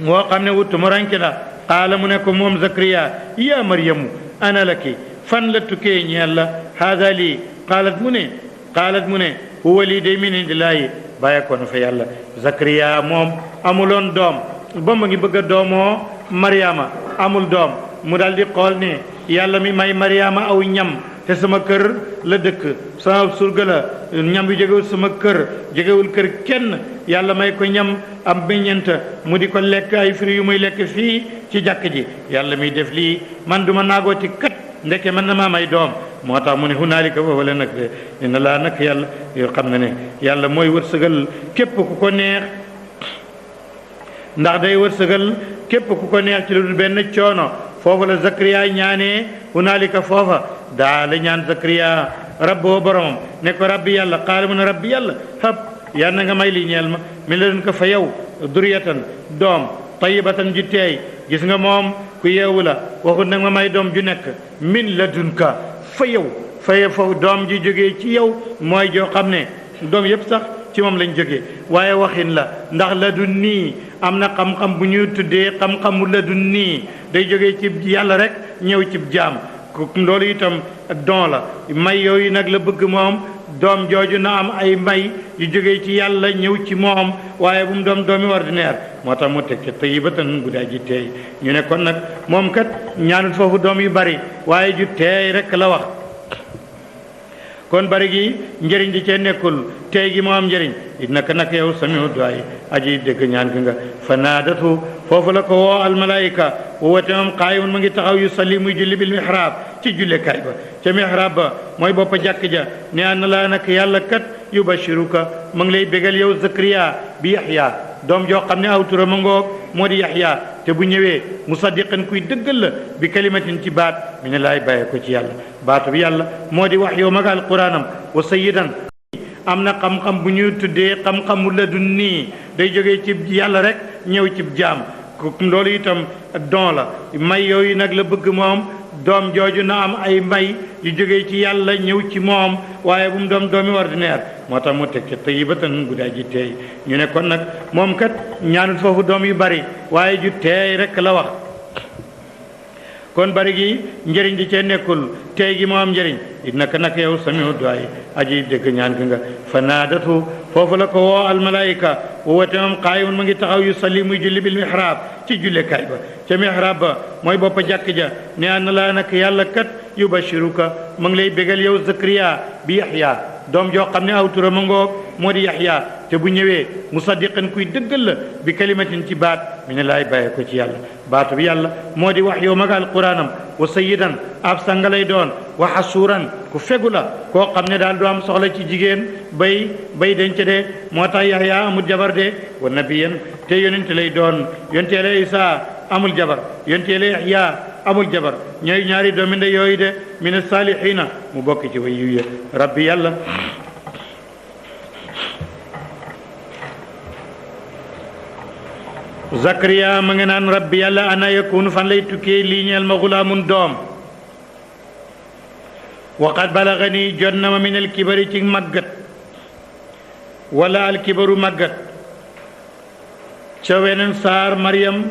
moo xam ne wuttu mu ranki la qaala mu ne ko moom Zakariya ya Maryamu ana laki fan la tukkee ñeel la haada lii qaalat mu ne huwa lii day min indillaahi bàyyi ko na fa yàlla Zakariya moom amuloon doom ba mu ngi bëgg a doomoo Maryama amul doom mu daal di xool ne yàlla mi may Maryama aw ñam te sama kër la dëkk sama surga la ñam bi jógewul sama kër jógewul kër kenn yàlla may ko ñam am meññeent mu di ko lekk ay fruits yu muy lekk fii ci jàkk ji yàlla mi def lii man duma naagooti kat ndeke man na maa may doom moo tax mu ne hunaalika foofu la nag de inna laa nag yàlla yoo xam ne yàlla mooy wërsëgal képp ku ko neex ndax day wërsëgal képp ku ko neex ci lu dul benn coono foofu la Zakariya ñaanee hunaalika foofa daa la ñaan Zakariya rabboo boromam ne ko rabbi yàlla qaala mu ne rabbi yàlla hab yàlla na nga may li ñeel ma mi la doon ko fa yow duriyatan doom tayyibatan ju teey gis nga moom ku yeewu la waxut nag ma may doom ju nekk min ladunka fa yow foofu doom ji jógee ci yow mooy joo xam ne doom yépp sax ci moom lañ jógee waaye waxin la ndax ladun nii am na xam-xam bu ñuy tuddee xam-xamu ladun nii day jógee ci yàlla rek ñëw ci jaam loolu itam don la may yooyu nag la bëgg moom doom jooju na am ay may yu jógee ci yàlla ñëw ci moom waaye bu mu doom doomi ordinaire moo tax mu teg ca tayyibatan bu daa ji teey ñu ne kon nag moom kat ñaanul foofu doom yu bari waaye ju teey rek la wax kon bari gi njëriñ di cee nekkul teey gi moo am njëriñ innaka nag yow samiu duaay aji dégg ñaan gi nga fa naadatu foofu la ko woo almalaayika woote moom qaayimun ma ngi taxaw yu salli muy julli bil mihrab ci jullekaay ba ca mihrab ba mooy boppa jàkk ja ne ana laa nag yàlla kat yubashiruka ma ngi lay bégal yow Zakariya bi Yaxya doom joo xam ne aw turam a ngoog moo di Yaxya te bu ñëwee musaddiqan kuy dëggal la bi kalimatin ci baat mi ne laay bàyyee ko ci yàlla baatu bi yàlla moo di wax yow mag alquranam wa sayyidan am na xam-xam bu ñuy tuddee xam-xamu ladun nii day jógee ci yàlla rek ñëw ci jaam loolu itam don la may yooyu nag la bëgg moom doom jooju na am ay may yu jógee ci yàlla ñëw ci moom waaye bu mu doom doomi ordinaire moo tax mu teg ca tayyibatan guddaa ji teey ñu ne kon nag moom kat ñaanut foofu doom yu bari waaye ju teey rek la wax kon bari gi njëriñ di cee nekkul teey gi moo am njëriñ innaka nag yow samiu duaay aji dégg ñaan gi nga fa naadatu foofu la ko woo almalaayika woote moom qaayimun ma ngi taxaw yu salli muy julli bil mihrab ci jullekaay ba ca mihrab ba mooy boppa jàkk ja ne an laa nag yàlla kat yubashiruka ma ngi lay bégal yow Zakariya bi Yaxya doom joo xam ne aw turam a ngoog moo di Yaxya te bu ñëwee musaddiqan kuy dëggal la bi kalimatin ci baat mi ne laay bàyyee ko ci yàlla baatu bi yàlla moo di wax yow mag alquraanam wa sayyidan ab sanga lay doon wa xasuuran ku fegu la koo xam ne daal du am soxla ci jigéen bay denc de moo tax Yaxya amul jabar de wa nabiyan te yonente lay doon yonente la Isaa amul jabar yonente la Yaxya amul jabar ñooy ñaari doomi nde yooyu de min saalihiina mu bokk ci way yiw ya rabbi yàlla Zakariya ma nga naan rabbi yàlla ana yakunu fan lay tukkee lii ñeel ma xulaamun doom waqad balagani jot na ma min alkibari ci màggat wala alkibaru màggat ca weneen saar Maryam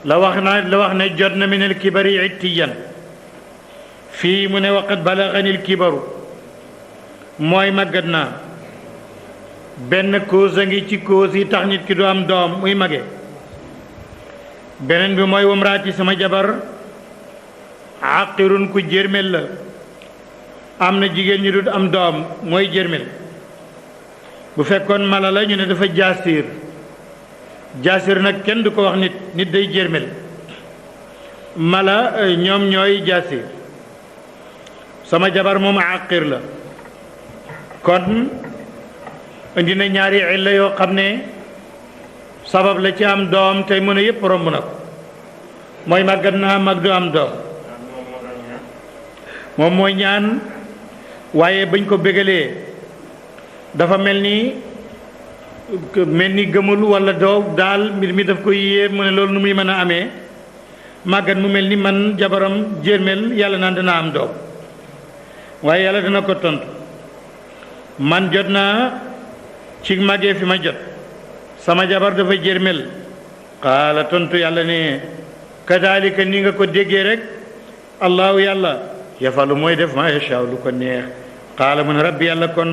la wax ne jot na min alkibari ittiyan fii mu ne waqad balagani alkibaru mooy màggat naa benn cause a ngi ci cause yi tax nit ki du am doom muy mage beneen bi mooy wamraati sama jabar aqirun ku jërmel la am na jigéen ñi du am doom mooy jërmel bu fekkoon mala la ñu ne dafa jaasir nag kenn du ko wax nit day jërmel mala ñoom ñooy jaasir sama jabar moom aqir la kon indi na ñaari illa yoo xam ne sabab la ci am doom tey mën a yëpp romb na ko mooy màggat naa mag du am doom moom mooy ñaan waaye bañ ko bégalee dafa mel ni gëmul walla doo daal mbir mi daf ko yéem mu ne loolu nu muy mën a amee màggat mu mel ni man jabaram jërmel yàlla naan dana am doom waaye yàlla dana ko tontu man jot naa ci màggee fi ma jot sama jabar dafa jërmel qaala tontu yàlla ne kadaalika ni nga ko déggee rek allahu yàlla yafalu mooy def ma yashaa lu ko neex qaala mu ne rabbi yàlla kon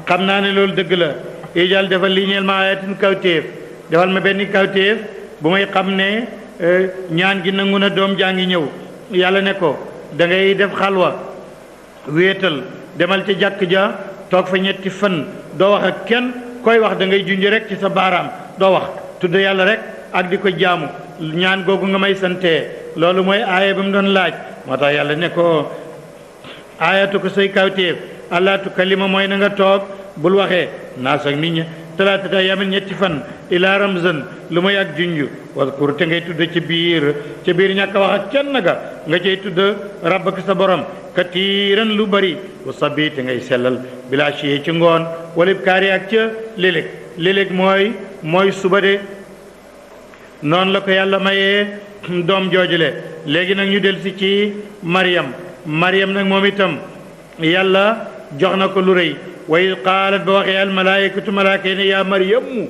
xam naa ne loolu dëgg la ijal defal li ñeel ma ayatin kawtéef defal ma benn kawtéef bu may xam ne ñaan gi nangu na doom jaa ngi ñëw yàlla ne ko da ngay def xalwa wéetal demal ca jàkk ja toog fa ñetti fan doo wax ak kenn koy wax da ngay junj rek ci sa baaraam doo wax tudd yàlla rek ak di ko jaamu ñaan googu nga may santee loolu mooy aaya ba mu doon laaj moo tax yàlla ne ko aayatu ko say kawtéef allah tukallima mooy na nga toog bul waxee naas ak nit ña talaatata yamin ñetti fan ila ramzan lu may ak junj waskur te ngay tudd ci biir ñàkk wax ak kenn nga cay tudd rabbak sa borom katiiran lu bari wa sabbi te ngay sellal bila ci ngoon wala kaari ak ca léeg-léeg mooy suba de noonu la ko yàlla mayee doom joojule léegi nag ñu del si ci Maryam nag moom itam yàlla jox na ko lu rëy wa id qaalat ba waxee almalaikatu malaaka yi ne yaa Maryamu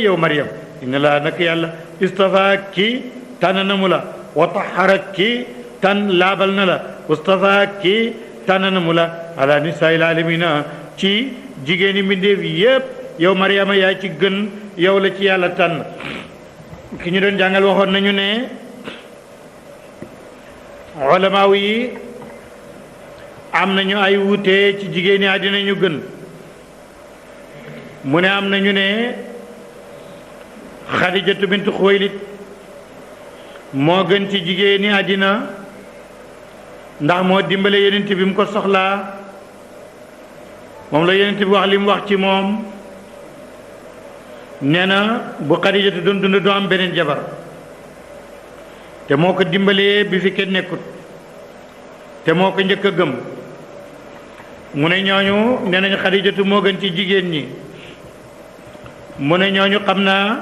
yow Maryam inna laa nak yàlla istafaaki tànn na mu la wa taharaki laabal na la wastafaaki tànn na mu la ala nisaa'il aalamiina ci jigéeni mbindeef yépp yow Maryama yaa ci gën yow la ci yàlla tànn ki ñu doon jàngal waxoon nañu ne ulamaaw yi am nañu ay wuute ci jigéeni àddina ñu gën mu ne am nañu ne Xadijatu bintu Xuwaylid moo gën ci jigéeni àddina ndax moo dimbale yonent bi mu ko soxlaa moom la yonent bi wax li mu wax ci moom nee na bu Xadijatu doon dund doo am beneen jabar te moo ko dimbalee bi fi kenn nekkut te moo ko njëkk a gëm mu ne ñooñu nee nañu Xadijatu moo gën ci jigéen ñi mu ne ñooñu xam naa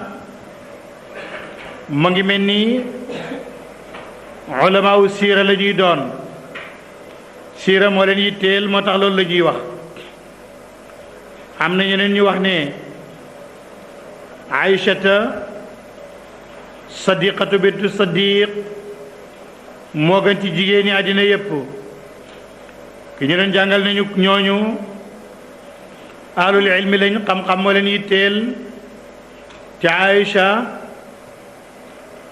mu ngi mel ni ulama wu siira la ñuy doon siira moo leen yitteel moo tax loolu la ñuy wax am na ñeneen ñu wax ne Aïchata sadiqatu bintu sadiq moo gën ci jigéen ñi àddina yépp ki ñu doon jàngal nañu ñooñu ahlul ilmi lañ xam-xam moo leen yitteel te Aïcha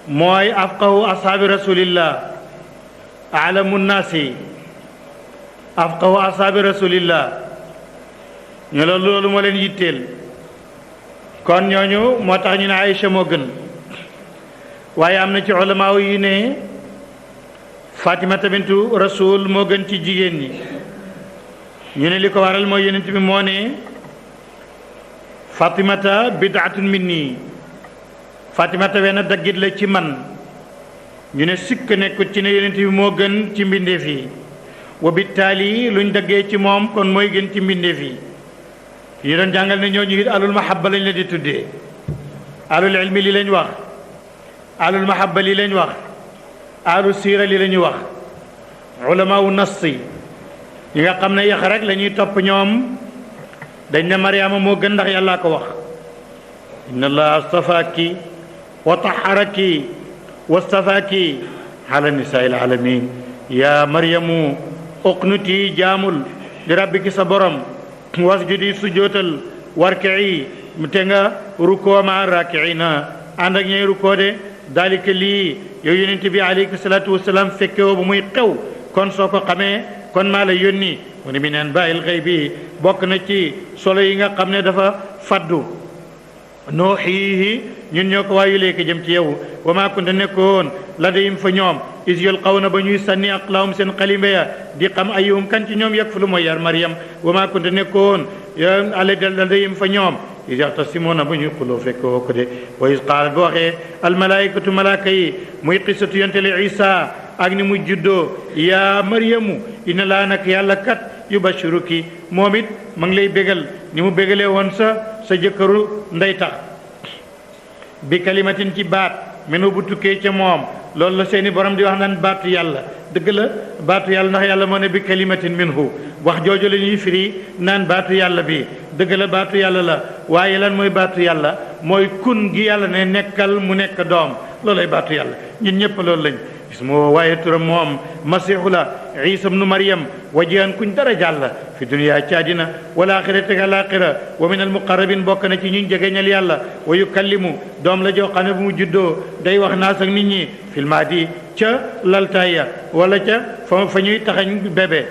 mooy afqahu ashaabi rasulillah alamu nnaasi afqahu ashaabi rasulillah ñu loolu moo leen yitteel kon ñooñu moo tax ñu ne Aïcha moo gën waaye am na ci ulamaaw yi ne Fatimata bintu rasul moo gën ci jigéen ñi ñu ne li ko waral mooy yonent bi moo ne Fatimata bid'atun minni Fatimata wenn daggit la ci man ñu ne sikk nekkut ci ne yonent bi moo gën ci mbindeef yi wa bittaali luñ daggee ci moom kon mooy gën ci mbindeef yi ñu doon jàngal ne ñooñu it alul mahabba lañ la di tuddee alul ilmi li lañ wax alul mahabba li lañ wax alul siira li lañu wax ulama wu nas yi nga xam ne yax rek la ñuy topp ñoom dañ ne Mariama moo gën ndax yàllaa ko wax inna allaha astafaaki wa taharaki wastafaaki ala nisaa'il alamin ya maryamu uqnuti jaamul li rabbiki sa borom wasjudi sujootal warki'i te nga rukkoo ma raki'ina ànd ak ñay rukkoo de dalika lii yow yonent bi alayhi salaatu wasalaam fekke woo bu muy xew kon soo ko xamee kon maa la yónni mu ne min anbaa'il ghaybi bokk na ci solo yi nga xam ne dafa faddu nooxiihi ñun ñoo ko waayulee ko jëm ci yow wa maa kunta nekkoon ladayhim fa ñoom is yulqawna ba ñuy sànni aqlaahum seen xalimba ya di xam ayyuhum kan ci ñoom yakfulu mooy yar Maryam wa maa kunta nekkoon ladayhim fa ñoom is yaxtasimuuna ba ñuy xuloo fekk woo ko de wa is qaalat ba waxee almalaikatu malaaka yi muy qissatu yontele Isa ak ni mu juddoo yaa Maryamu inna laa nag yàlla kat yubashiruki moom it ma ngi lay bégal ni mu bégalee woon sa jëkkëru ndey tax bi kalimatin ci baat menu bu tukkee ca moom loolu la seeni borom di wax naan baatu yàlla dëgg la baatu yàlla ndax yàlla moo ne bi kalimatin minhu wax jooju la ñuy firi naan baatu yàlla bi dëgg la baatu yàlla la waaye lan mooy baatu yàlla mooy kun gi yàlla ne nekkal mu nekk doom loolay baatu yàlla ñun ñëpp loolu lañ ismu waaye turam moom masiixu la isa bnu maryam wajihan kuñ dara jàll fi dunya ci àddina wal axirati ak alaxira wa min almuqarrabin bokk na ci ñuñ jegeñal yàlla wa yukallimu doom la joo xam ne bu mu juddoo day wax naas ak nit ñi fil mahdi ca laltaaya wala ca fa ñuy taxañ bébé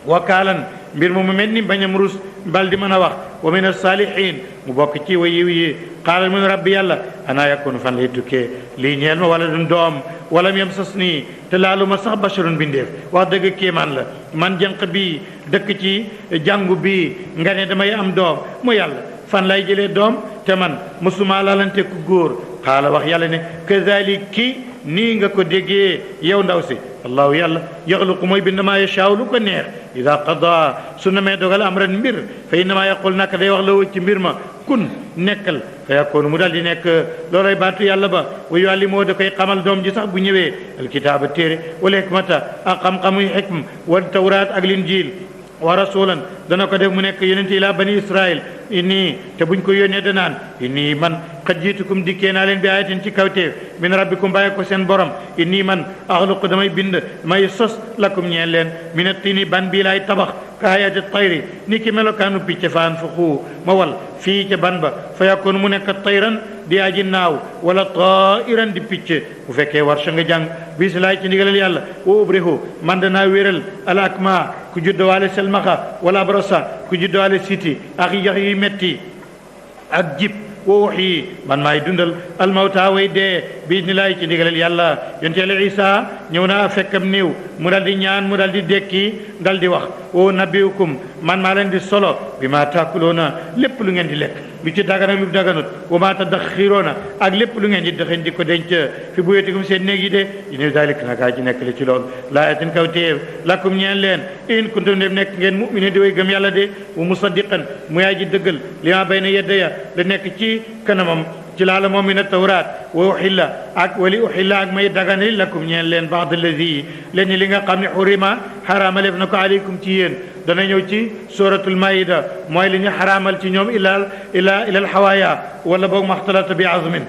wakaalan mbir mu mel ni bañam rus bal di mën a wax wa min as-saalihiin mu bokk ci wa yiw yi qaala mun rabbi yàlla ana yakunu fan lay tukkee lii ñeel ma wala dun doom wala mu yem sas nii te laalu ma sax basharun bindeef wax dëgg kéemaan la man jànq bi dëkk ci jàngu bi nga ne damay am doom mu yàlla fan lay jëlee doom te man mësuma laalante ku góor qaala wax yàlla ne kazaaliki nii nga ko déggee yow ndaw si allahu yàlla yaxluqu mooy bind maa yashaaw lu ko neex ida qada su namee dogal amran mbir fa innama yaqul naka day wax la woo ci mbir ma kun nekkal fa yakoonu mu dal di nekk loolay baatu yàlla ba wa yuallimoo da koy xamal doom ji sax bu ñëwee alkitaaba téere wala hikmata ak xam-xamuy xikm wal tawraat ak linjiil wa rasulan dana ko def mu nekk yonent ila bani israil inni te buñ ko yónnee danaan inni man qad jiitukum dikkee naa leen bi ayatin ci kawteef min rabbikum bàyyi ko seen borom inni man axluqu damay bind may sos lakum ñeel leen min attini ban bii laay tabax ka hayati tayri ni ki melokaanu picc fa anfuxu ma wal fii ca ban ba fa yakun mu nekk tayran di aji naaw wala tairan di picc bu fekkee war sa nga jàng bis laay ci ndigalal yàlla wa ubrihu man danaa wéral al akma ku juddowaale selmaxa wala brosa ku juddowaale siti ak yax yu metti ak jib wa waxyi man maay dundal almawta way dee biidnillaahi ci ndigalal yàlla yonent Yàlla Isa ñëw na fekkam néew mu dal di ñaan mu dal di dekki dal di wax o nabiyukum man maa leen di solo bi maa taakuloona lépp lu ngeen di lekk lu ci dagana lu daganut wa maa tadaxiroona ak lépp lu ngeen di dëxen di ko denc fi buyutikum seen néeg yi de ine dalik nakaa ci nekk li ci loolu laayatin kaw téew lakum ñeen leen in kuntum def nekk ngeen mu'mine di way gëm yàlla de wa musaddiqan mu yaay ji dëggal li ma bayna yedda ya la nekk ci kanamam ci laala moom mi na tawraat wa uxilla ak wali uxilla ak may dagane lakum ñeen leen ba'd allazi leen li nga xam ne xurima xaraamaleef na ko aleykum ci yéen dana ñëw ci suratul maida mooy li ñu xaraamal ci ñoom ilal xawaaya wala boog maxtalata bi azmin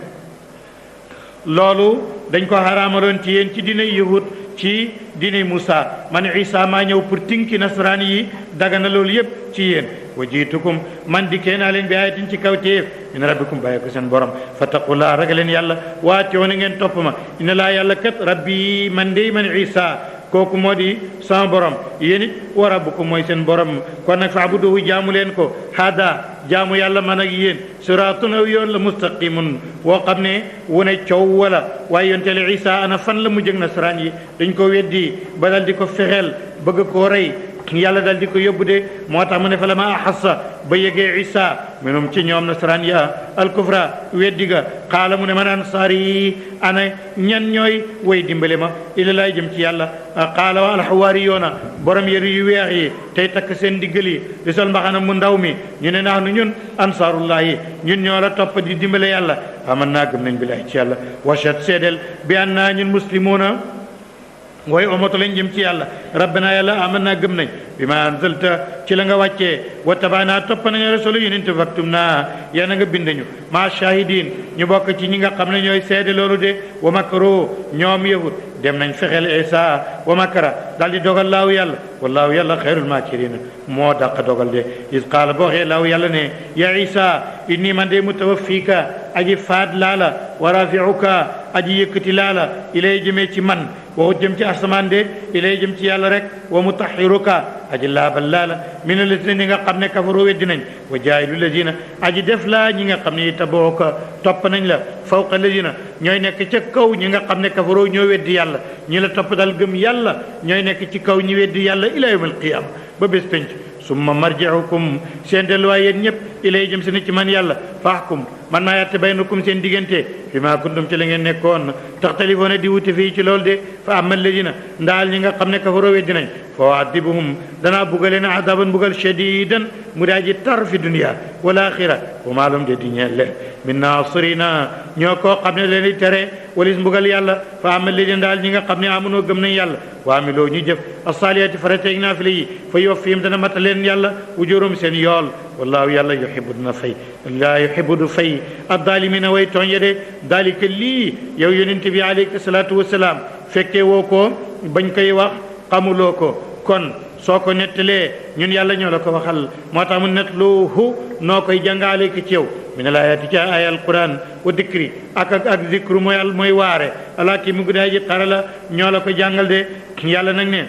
loolu dañ ko xaraamaloon ci yéen ci dinay yahud ci dinay Moussa man Isa maa ñëw pour tinki nasaraan yi dagana loolu yépp ci yéen wa jiitukum man dikkee naa leen bi ayatin ci kawtéef min rabbikum bàyyi ko seen borom fattaqullaa ragal leen yàlla waatoo na ngeen topp ma inna laa yàlla kat rabbi man dey man Isa kooku moo di sama borom yéen it wa rabbukum mooy seen borom kon nag fa'buduhu jaamu leen ko hada jaamu yàlla man ak yéen siraatun aw yoon la mustaqimun woo xam ne wane coow wala waaye yonteele Isa ana fan la mu jëg nasaraan yi dañ ko weddi ba dal di ko fexeel bëgg koo rey yàlla dal di ko yóbbu de moo tax mu ne fa la ma axassa ba yegee Isa minum ci ñoom nasaraan ya alkufra weddi ga xaala mu ne man ansaari ana ñan ñooy way dimbale ma ila laay jëm ci yàlla xaala wa alxawaariyoona borom yëri yu weex yi tey takk seen diggali di sol mbaxana mu ndaw mi ñu ne nax nu ñun ansaarullahi ñun ñoo la topp di dimbale yàlla aman naa gëm nañ bilaay ci yàlla wachat seedel bi an naa ñun muslimuuna mooy omatu lañ jëm ci yàlla rabbana yàlla aman naa gëm nañ bi ma anzalta ci la nga wàccee wa tabaana topp nañu rasulu yonent faktum naa yàlla nga bind ñu ma shahidin ñu bokk ci ñi nga xam ne ñooy seede loolu de wa makaro ñoom yahud dem nañ fexeel Isa wa makara daal di dogal laaw yàlla wallaahu yàlla xayrul maakiriina moo dàq dogal de is qaala boo xee laaw yàlla ne ya Isa inni man de mutawaffiika aji faat laa la wa rafiuka aji yëkkati laa la ilay jëmee ci man waxut jëm ci asamaan de ilay jëm ci yàlla rek wa mutahiruka aji laabal laa la min alladina ñi nga xam ne kafaru weddi nañ wa jaayilu ladina aji def laa ñi nga xam ne itabooka topp nañ la fawqa ladina ñooy nekk ca kaw ñi nga xam ne kafaru ñoo weddi yàlla ñi la topp dal gëm yàlla ñooy nekk ci kaw ñi weddi yàlla ila yawm alqiyama ba bés penc summa marji'ukum seen delluwaay yéen ñëpp ilay jëm si ni ci man yàlla fahkum man maa yatte baynakum seen diggante fi maa kuntum ci la ngeen nekkoon taxtalifoona di wute fii ci loolu de fa amma alladina ndaal ñi nga xam ne kafaroo weddi nañ fa u'adhibuhum danaa bugaleen adaban bugal shadidan mu daa ji tar fi dunya wal axira wa maa lahum de di ñeel leen min naasirina ñoo koo xam ne leen di tere walis mbugal yàlla fa amma alladina ndaal ñi nga xam ne amunoo gëm nañ yàlla wa amiloo ñu jëf as-saalihaati farateeg naafila yi fa yuwaffihim dana mata leen yàlla ujurum seen yool wallaahu yàlla yuhibbu dina fay laa yuhibbu du fay addaalimina way tooñ ya de daalika lii yow yonent bi alayhi salaatu wasalaam fekkee woo ko bañ koy wax xamuloo ko kon soo ko nettalee ñun yàlla ñoo la ko waxal moo tax mu netluhu noo koy jàngaale ki ci yow min al ayaati ci ay alquran wa dikri ak zikru mooy waare ala ki mu guddaay ji xarala ñoo la ko jàngal de yàlla nag ne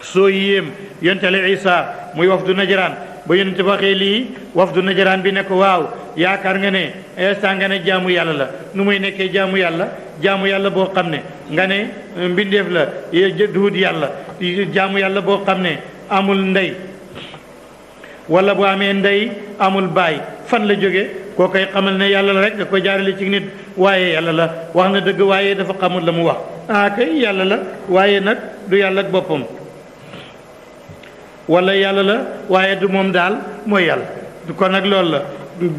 soo yéem yontale Isa muy wafdu Najraan ba yonent ba waxee lii wafdu Najraan bi ne ko waaw yaakaar nga ne Isa nga ne jaamu yàlla la nu muy nekkee jaamu yàlla boo xam ne nga ne mbindeef la duhut yàlla jaamu yàlla boo xam ne amul ndey wala bu amee ndey amul baay fan la jóge koo koy xamal ne yàlla la rek da ko jaarale ci nit waaye yàlla la wax na dëgg waaye dafa xamul la mu wax kay yàlla la waaye nag du yàlla ak boppam wala yàlla la waaye du moom daal mooy yàlla kon nag loolu la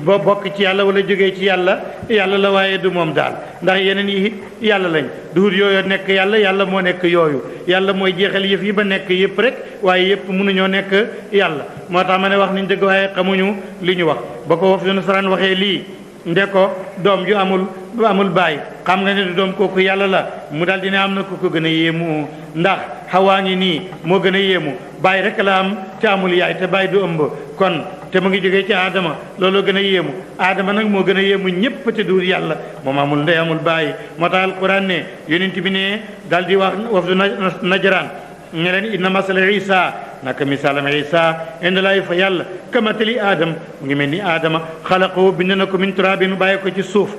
ba bokk ci yàlla wala jógee ci yàlla la waaye du moom daal ndax yeneen yi yàlla lañ duhut yooyu nekk yàlla moo nekk yooyu yàlla mooy jeexal yëf yi ba nekk yëpp rek waaye yëpp mënuñoo nekk yàlla moo tax ma ne wax nañ dëgg waaye xamuñu li ñu wax ba ko waf duna saraan waxee lii nde ko doom ju amul baay xam nga ne du doom kooku yàlla la mu daal dina am na ku ko gën a yéemu ndax xawaa ngi nii moo gën a yéemu baay rek la am te amul yaay te baay du ëmb kon te mu ngi jógee ci aadama looloo gën a yéemu aadama nag moo gën a yéemu ñépp te du yàlla moom amul ndey amul baay moo tax alquran ne yonent bi ne daal di wax wafdu Najraan ne leen inna masala Isa naka misaalam Isa inda laay fa yàlla kamatali aadam mu ngi mel ni aadama xalaqahu bind na ko min turabin bàyyi ko ci suuf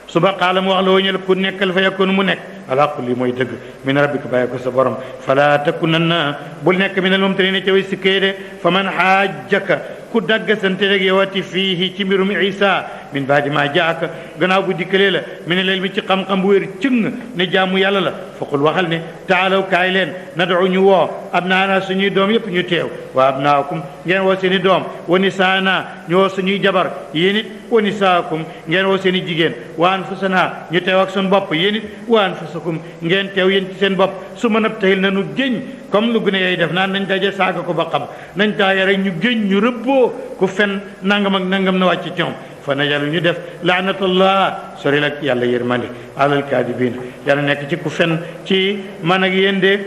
suba qaala mu wax la wëñal ku nekkal fa yakun mu nekk alaqu lii mooy dëgg min rabbika bàyyi ko sa borom fala takunanna bul nekk minal mumtariina ca way sikkee de fa man xaajaka ku daggasante rek yowati fiihi ci mbirum Isa min baadi ma jaaka gannaaw bu dikkalee la mi ne leen mi ci xam-xam bu wér cëng ne jaamu yàlla la faqul waxal ne taalaw kaay leen nad'u ñu woo abnaana suñuy doom yëpp ñu teew wa abnaakum ngeen woo seen i doom wa nisaana ñu woo suñuy jabar yéen it wa nisaakum ngeen woo seen i jigéen wa anfusana ñu teew ak suñu bopp yéen it wa anfusakum ngeen teew yéen ci seen bopp su mën a tayil na nu géñ comme lu gune yooyu def naan nañ daje saaga ko ba xam nañ taaye rek ñu géñ ñu rëbboo ku fen nangam ak nangam na wàcc ci ñoom fa najalu ñu def laanatullah sori la yàlla yërmande alal kaadibiin yàlla nekk ci ku fen ci man ak yéen de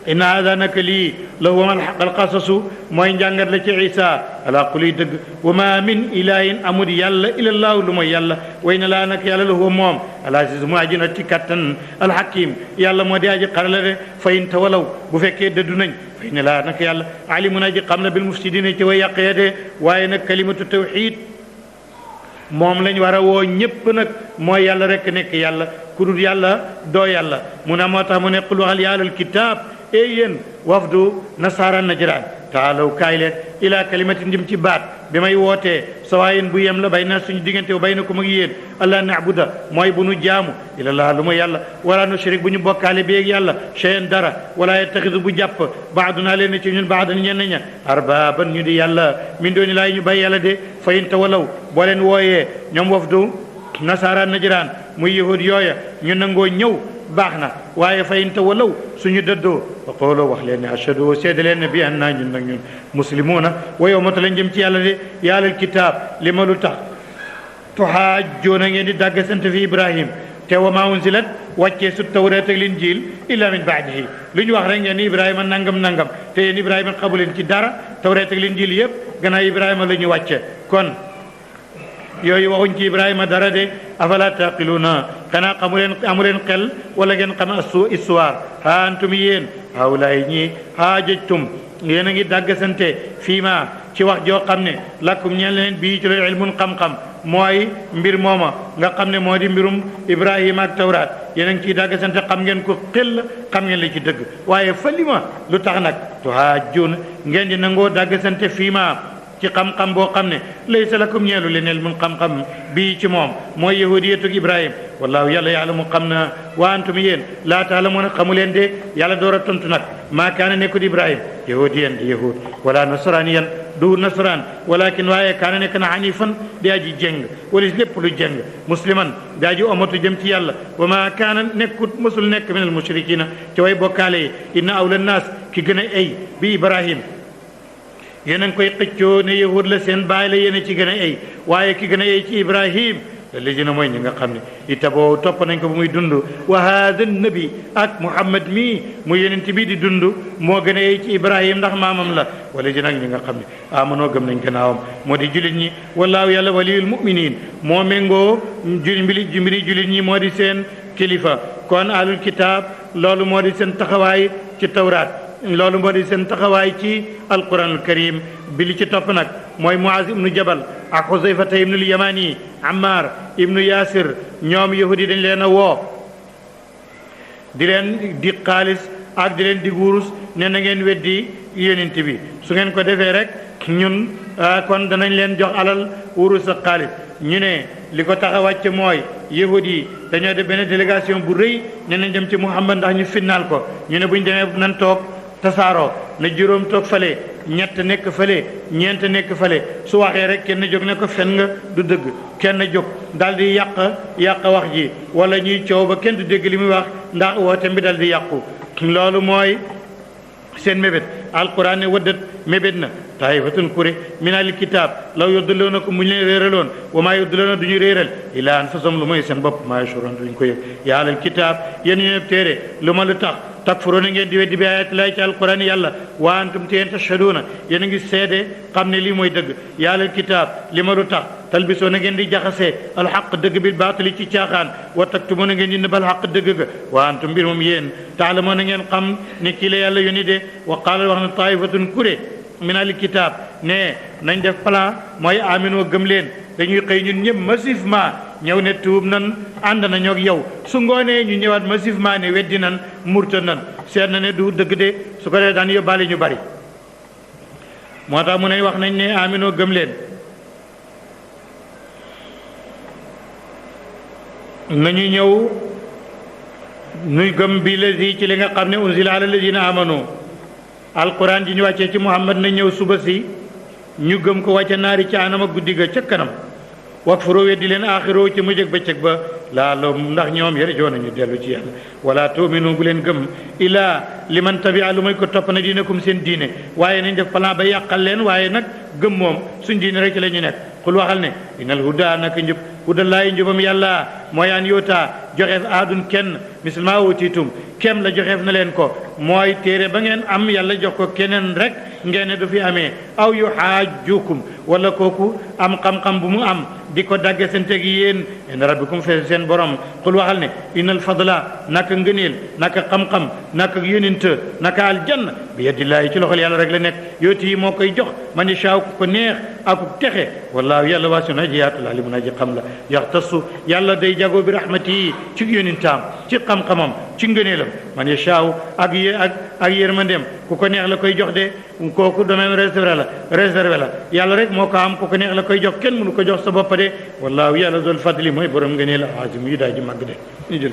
inna hada naka lii la huwa alqasasu mooy njàngat la ci isa ala quli dëgg wa ma min ilahin amul yàlla ilallaahu lu mooy yàlla way na laa nag yàlla la huwa moom alaziz mu aji not ci kattan alhakim yàlla moo di aji xarala de fayin tawalaw bu fekkee dëddu nañ fay ne laa nag yàlla alimun aji xam na bil mufsidina ci way yàqee de waaye nag kalimatu tawxid moom lañ war a woo ñépp nag mooy yàlla rek nekk yàlla ku dul yàlla doo yàlla mu ne moo tax mu ne qul waxal ya ahlal kitaab yéen wafdu nasaara najraan taalaw kaay leen ila kalimatin jëm ci baat bi may wootee sawaayin bu yem la bay na suñu diggante wa bay na ko mag yéen allah naabuda mooy bu nu jaamu ilallah lu ma yàlla wala nushrik bu ñu bokkaale beeg yàlla cheyan dara wala yettaxidu bu jàpp baaduna leen ci ñun baadan ñenn ña arbaaban ñu di yàlla min dooni laay ñu bay yàlla de fayin tawalaw boo leen wooyee ñoom wafdu nasaara najraan muy yahud yooya ñu nangoo ñëw baax na waaye fayin tawalaw suñu dëddoo fa qooloo wax leen ne ashhadu seede leen ne bi an naa ñun nag ñun muslimuuna wa yow mata lañ jëm ci yàlla de yàllal kitaab li ma lu tax tuhaajjoona ngeen di dàgg sant fi ibrahim te wa maa unzilat wàccee su tawreet ak linjiil illa min baadihi lu ñu wax rek ngeen ni ibrahima nangam nangam te yéen ibrahima xamu leen ci dara tawreet ak linjiil yëpp gannaaw ibrahima la ñu wàcce kon yooyu waxuñ ci ibrahima dara de afala taqiluuna xanaa amu leen xel wala ngeen xam histoire ha antum yéen hawlaay ñii haajajtum yéen a ngi dàggasante fii ma ci wax joo xam ne lakkum ñeen leen bii ci loolu ilmun xam-xam mooy mbir mooma nga xam ne moo di mbirum ibrahima ak tawraat yéen a ngi ciy dàggasante xam ngeen ko xel xam ngeen la ci dëgg waaye fa li ma lu tax nag tuhaajjuun ngeen di nangoo dàggasante fii ma ci xam-xam boo xam ne laysa lakum ñeelu leen ilmun xam-xam bii ci moom mooy yahudiyatu ibrahim wallahu yàlla yaalamu xam na wa antum yéen laa taalamuuna xamu leen de yàlla door a tontu nag maa kaana nekkul ibrahim yahudiyan di yahud wala nasraniyan du nasran walakin waaye kaana nekk na hanifan di aji jeng walis lépp lu jeng musliman di aji omatu jëm ci yàlla wa maa kaana nekkut mosul nekk min al mushrikina ci way bokkaale yi inna awla naas ki gën a ay bi ibrahim yéen a ngi koy xëccoo ne yahud la seen baay la yéen a ci gën a ay waaye ki gën a ay ci ibrahim léegi na mooy ñi nga xam ne itaboo topp nañ ko ba muy dund wa haada nabi ak muhammad mii mu yenent bi di dund moo gën a ay ci ibrahim ndax maamam la wala ji nag ñi nga xam ne amanoo gëm nañ gannaawam moo di julit ñi wallaahu yàlla waliyul muminin moo méngoo mbiri julit ñi moo di seen kilifa kon ahlul kitaab loolu moo di seen taxawaay ci tawraat loolu moo di seen taxawaay ci alquranul karim bi li ci topp nag mooy Muaz ibnu Jabal ak Xusayfata ibnul Yamani Ammar ibnu Yasir ñoom yahudi dañ leen a woo di leen di xaalis ak di leen di wurus ne na ngeen weddi yonent bi su ngeen ko defee rek ñun kon danañ leen jox alal wurus ak xaalis ñu ne li ko tax a wàcc mooy yahudi yi dañoo def benn délégation bu rëy ne nañ dem ci Muhammad ndax ñu finnaal ko ñu ne buñ demee nan toog tasaaroo na juróom toog fale ñett nekk fale ñeent nekk fale su waxee rek kenn jóg ne ko fen nga du dëgg kenn jóg daal di yàq wax ji wala ñuy coow ba kenn du dégg li muy wax ndax woote bi dal di yàqu loolu mooy seen mébét alquran ne waddat mébét na taifatun kuré min al kitab law yudilloona ko mu ñu leen réeraloon wa maa yudilloona du ñu réeral illa anfusahum lu mooy seen bopp maa yashurun duñ ko yëg yaa alal kitab yéen ñu neb téere lu ma lu tax takfuruuna ngeen di weddi bi ayatillahi ci alquran yàlla wa antum te yéen tashhaduuna yéen a ngi seede xam ne lii mooy dëgg yaa alal kitab li ma lu tax talbisoona ngeen di jaxasee alxaq dëgg bil baatili ci caaxaan wa taktumuuna ngeen di nëbbal xaq dëgg ga wa antum mbir moom yéen taalamoona ngeen xam ne kii la yàlla yónni de wa qaala wax na taifatun kuré min al kitab ne nañ def plan mooy aminoo gëm leen dañuy xëy ñun ñëpp massivement ñëw ne tuub nan ànd nañoo ak yow su ngoonee ñu ñëwaat massivement ne weddi nan murta nan seet na ne du dëgg de su ko dee daan yóbbaale ñu bari moo tax mu ne wax nañ ne aminoo gëm leen nañu ñëw nuy gëm bi lazi ci li nga xam ne unzila ala lazina amanu alquran ji ñu wàccee ci muhammad na ñëw suba si ñu gëm ko wàcce naari ci anam ak guddi ga ca kanam wakfuroo weddi leen aaxiroo ci mujj ak bëccëg ba laalum ndax ñoom yarjoo nañu dellu ci yàlla wala tu'minu bu leen gëm ilaa liman tabia lu may ko topp na diinakum seen diine waaye nañ def plan ba yàqal leen waaye nag gëm moom suñ diine rek ci la ñu nekk xul waxal ne inal huda naka njub hudallaahi njubam yàlla mooy an yoota joxeef aadun kenn mislima utiitum kem la joxeef na leen ko mooy téere ba ngeen am yàlla jox ko keneen rek ngeen ne du fi amee aw yu xaajukum wala kooku am xam-xam bu mu am di ko dagge seen teg yéen inda rabbikum fe seen borom xul waxal ne innal fadla naka ngëneel naka xam-xam naka yónent naka aljanna bi yadillaahi ci loxol yàlla rek la nekk yooti yi moo koy jox man yashaa ku ko neex ak ku texe wallaahu yàlla waasiun aji yaatu la alimun aji xam la yaxtasu yàlla day jagoo bi rahmati ci yónentam ci xam-xamam ci ngëneelam man yashaa ak yërmandeem ku ko neex la koy jox de kooku domaine réservé la yàlla rek moo ko am ku ko neex la koy jox kenn mënu ko jox sa bopp de wallaahu yàlla zul fadli mooy borom ngëneel azim yi daa ji màgg de ñu jël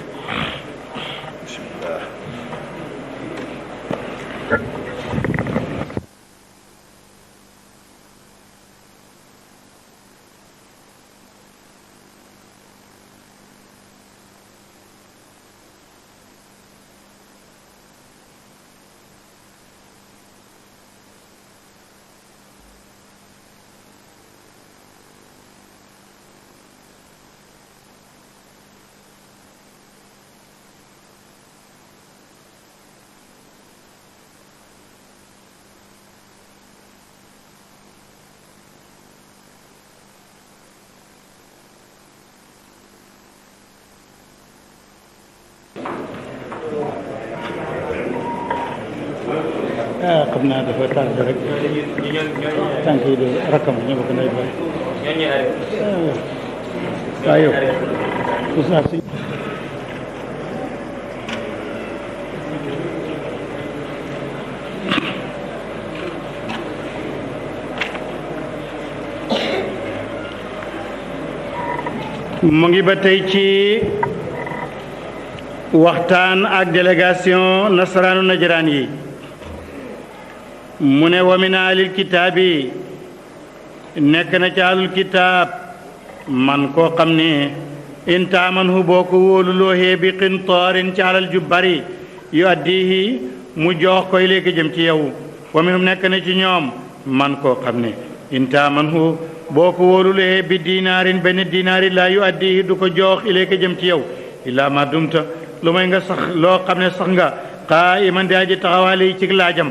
xam naa dafa tardé rek tànk yi de rakkam ñoo ko nay bay waaw yow oustaz si mu ngi ba tey ci waxtaan ak délégation nasaraanu najaraan yi mu ne wa min ahlil kitaabi nekk na ci ahlul kitaab man koo xam ne in taamanhu boo ko wóoluloohee bi qintaarin ci alal ju bari yu addihi mu jox koy léegi jëm ci yow wa minhum nekk na ci ñoom man koo xam ne in taamanhu boo ko wóoluloohee bi dinaarin benn dinaari laa yu addihi du ko jox ileeka jëm ci yow illaa ma dumta lu may nga sax loo xam ne sax nga qaa'iman di aji taxawaale yi ci laajam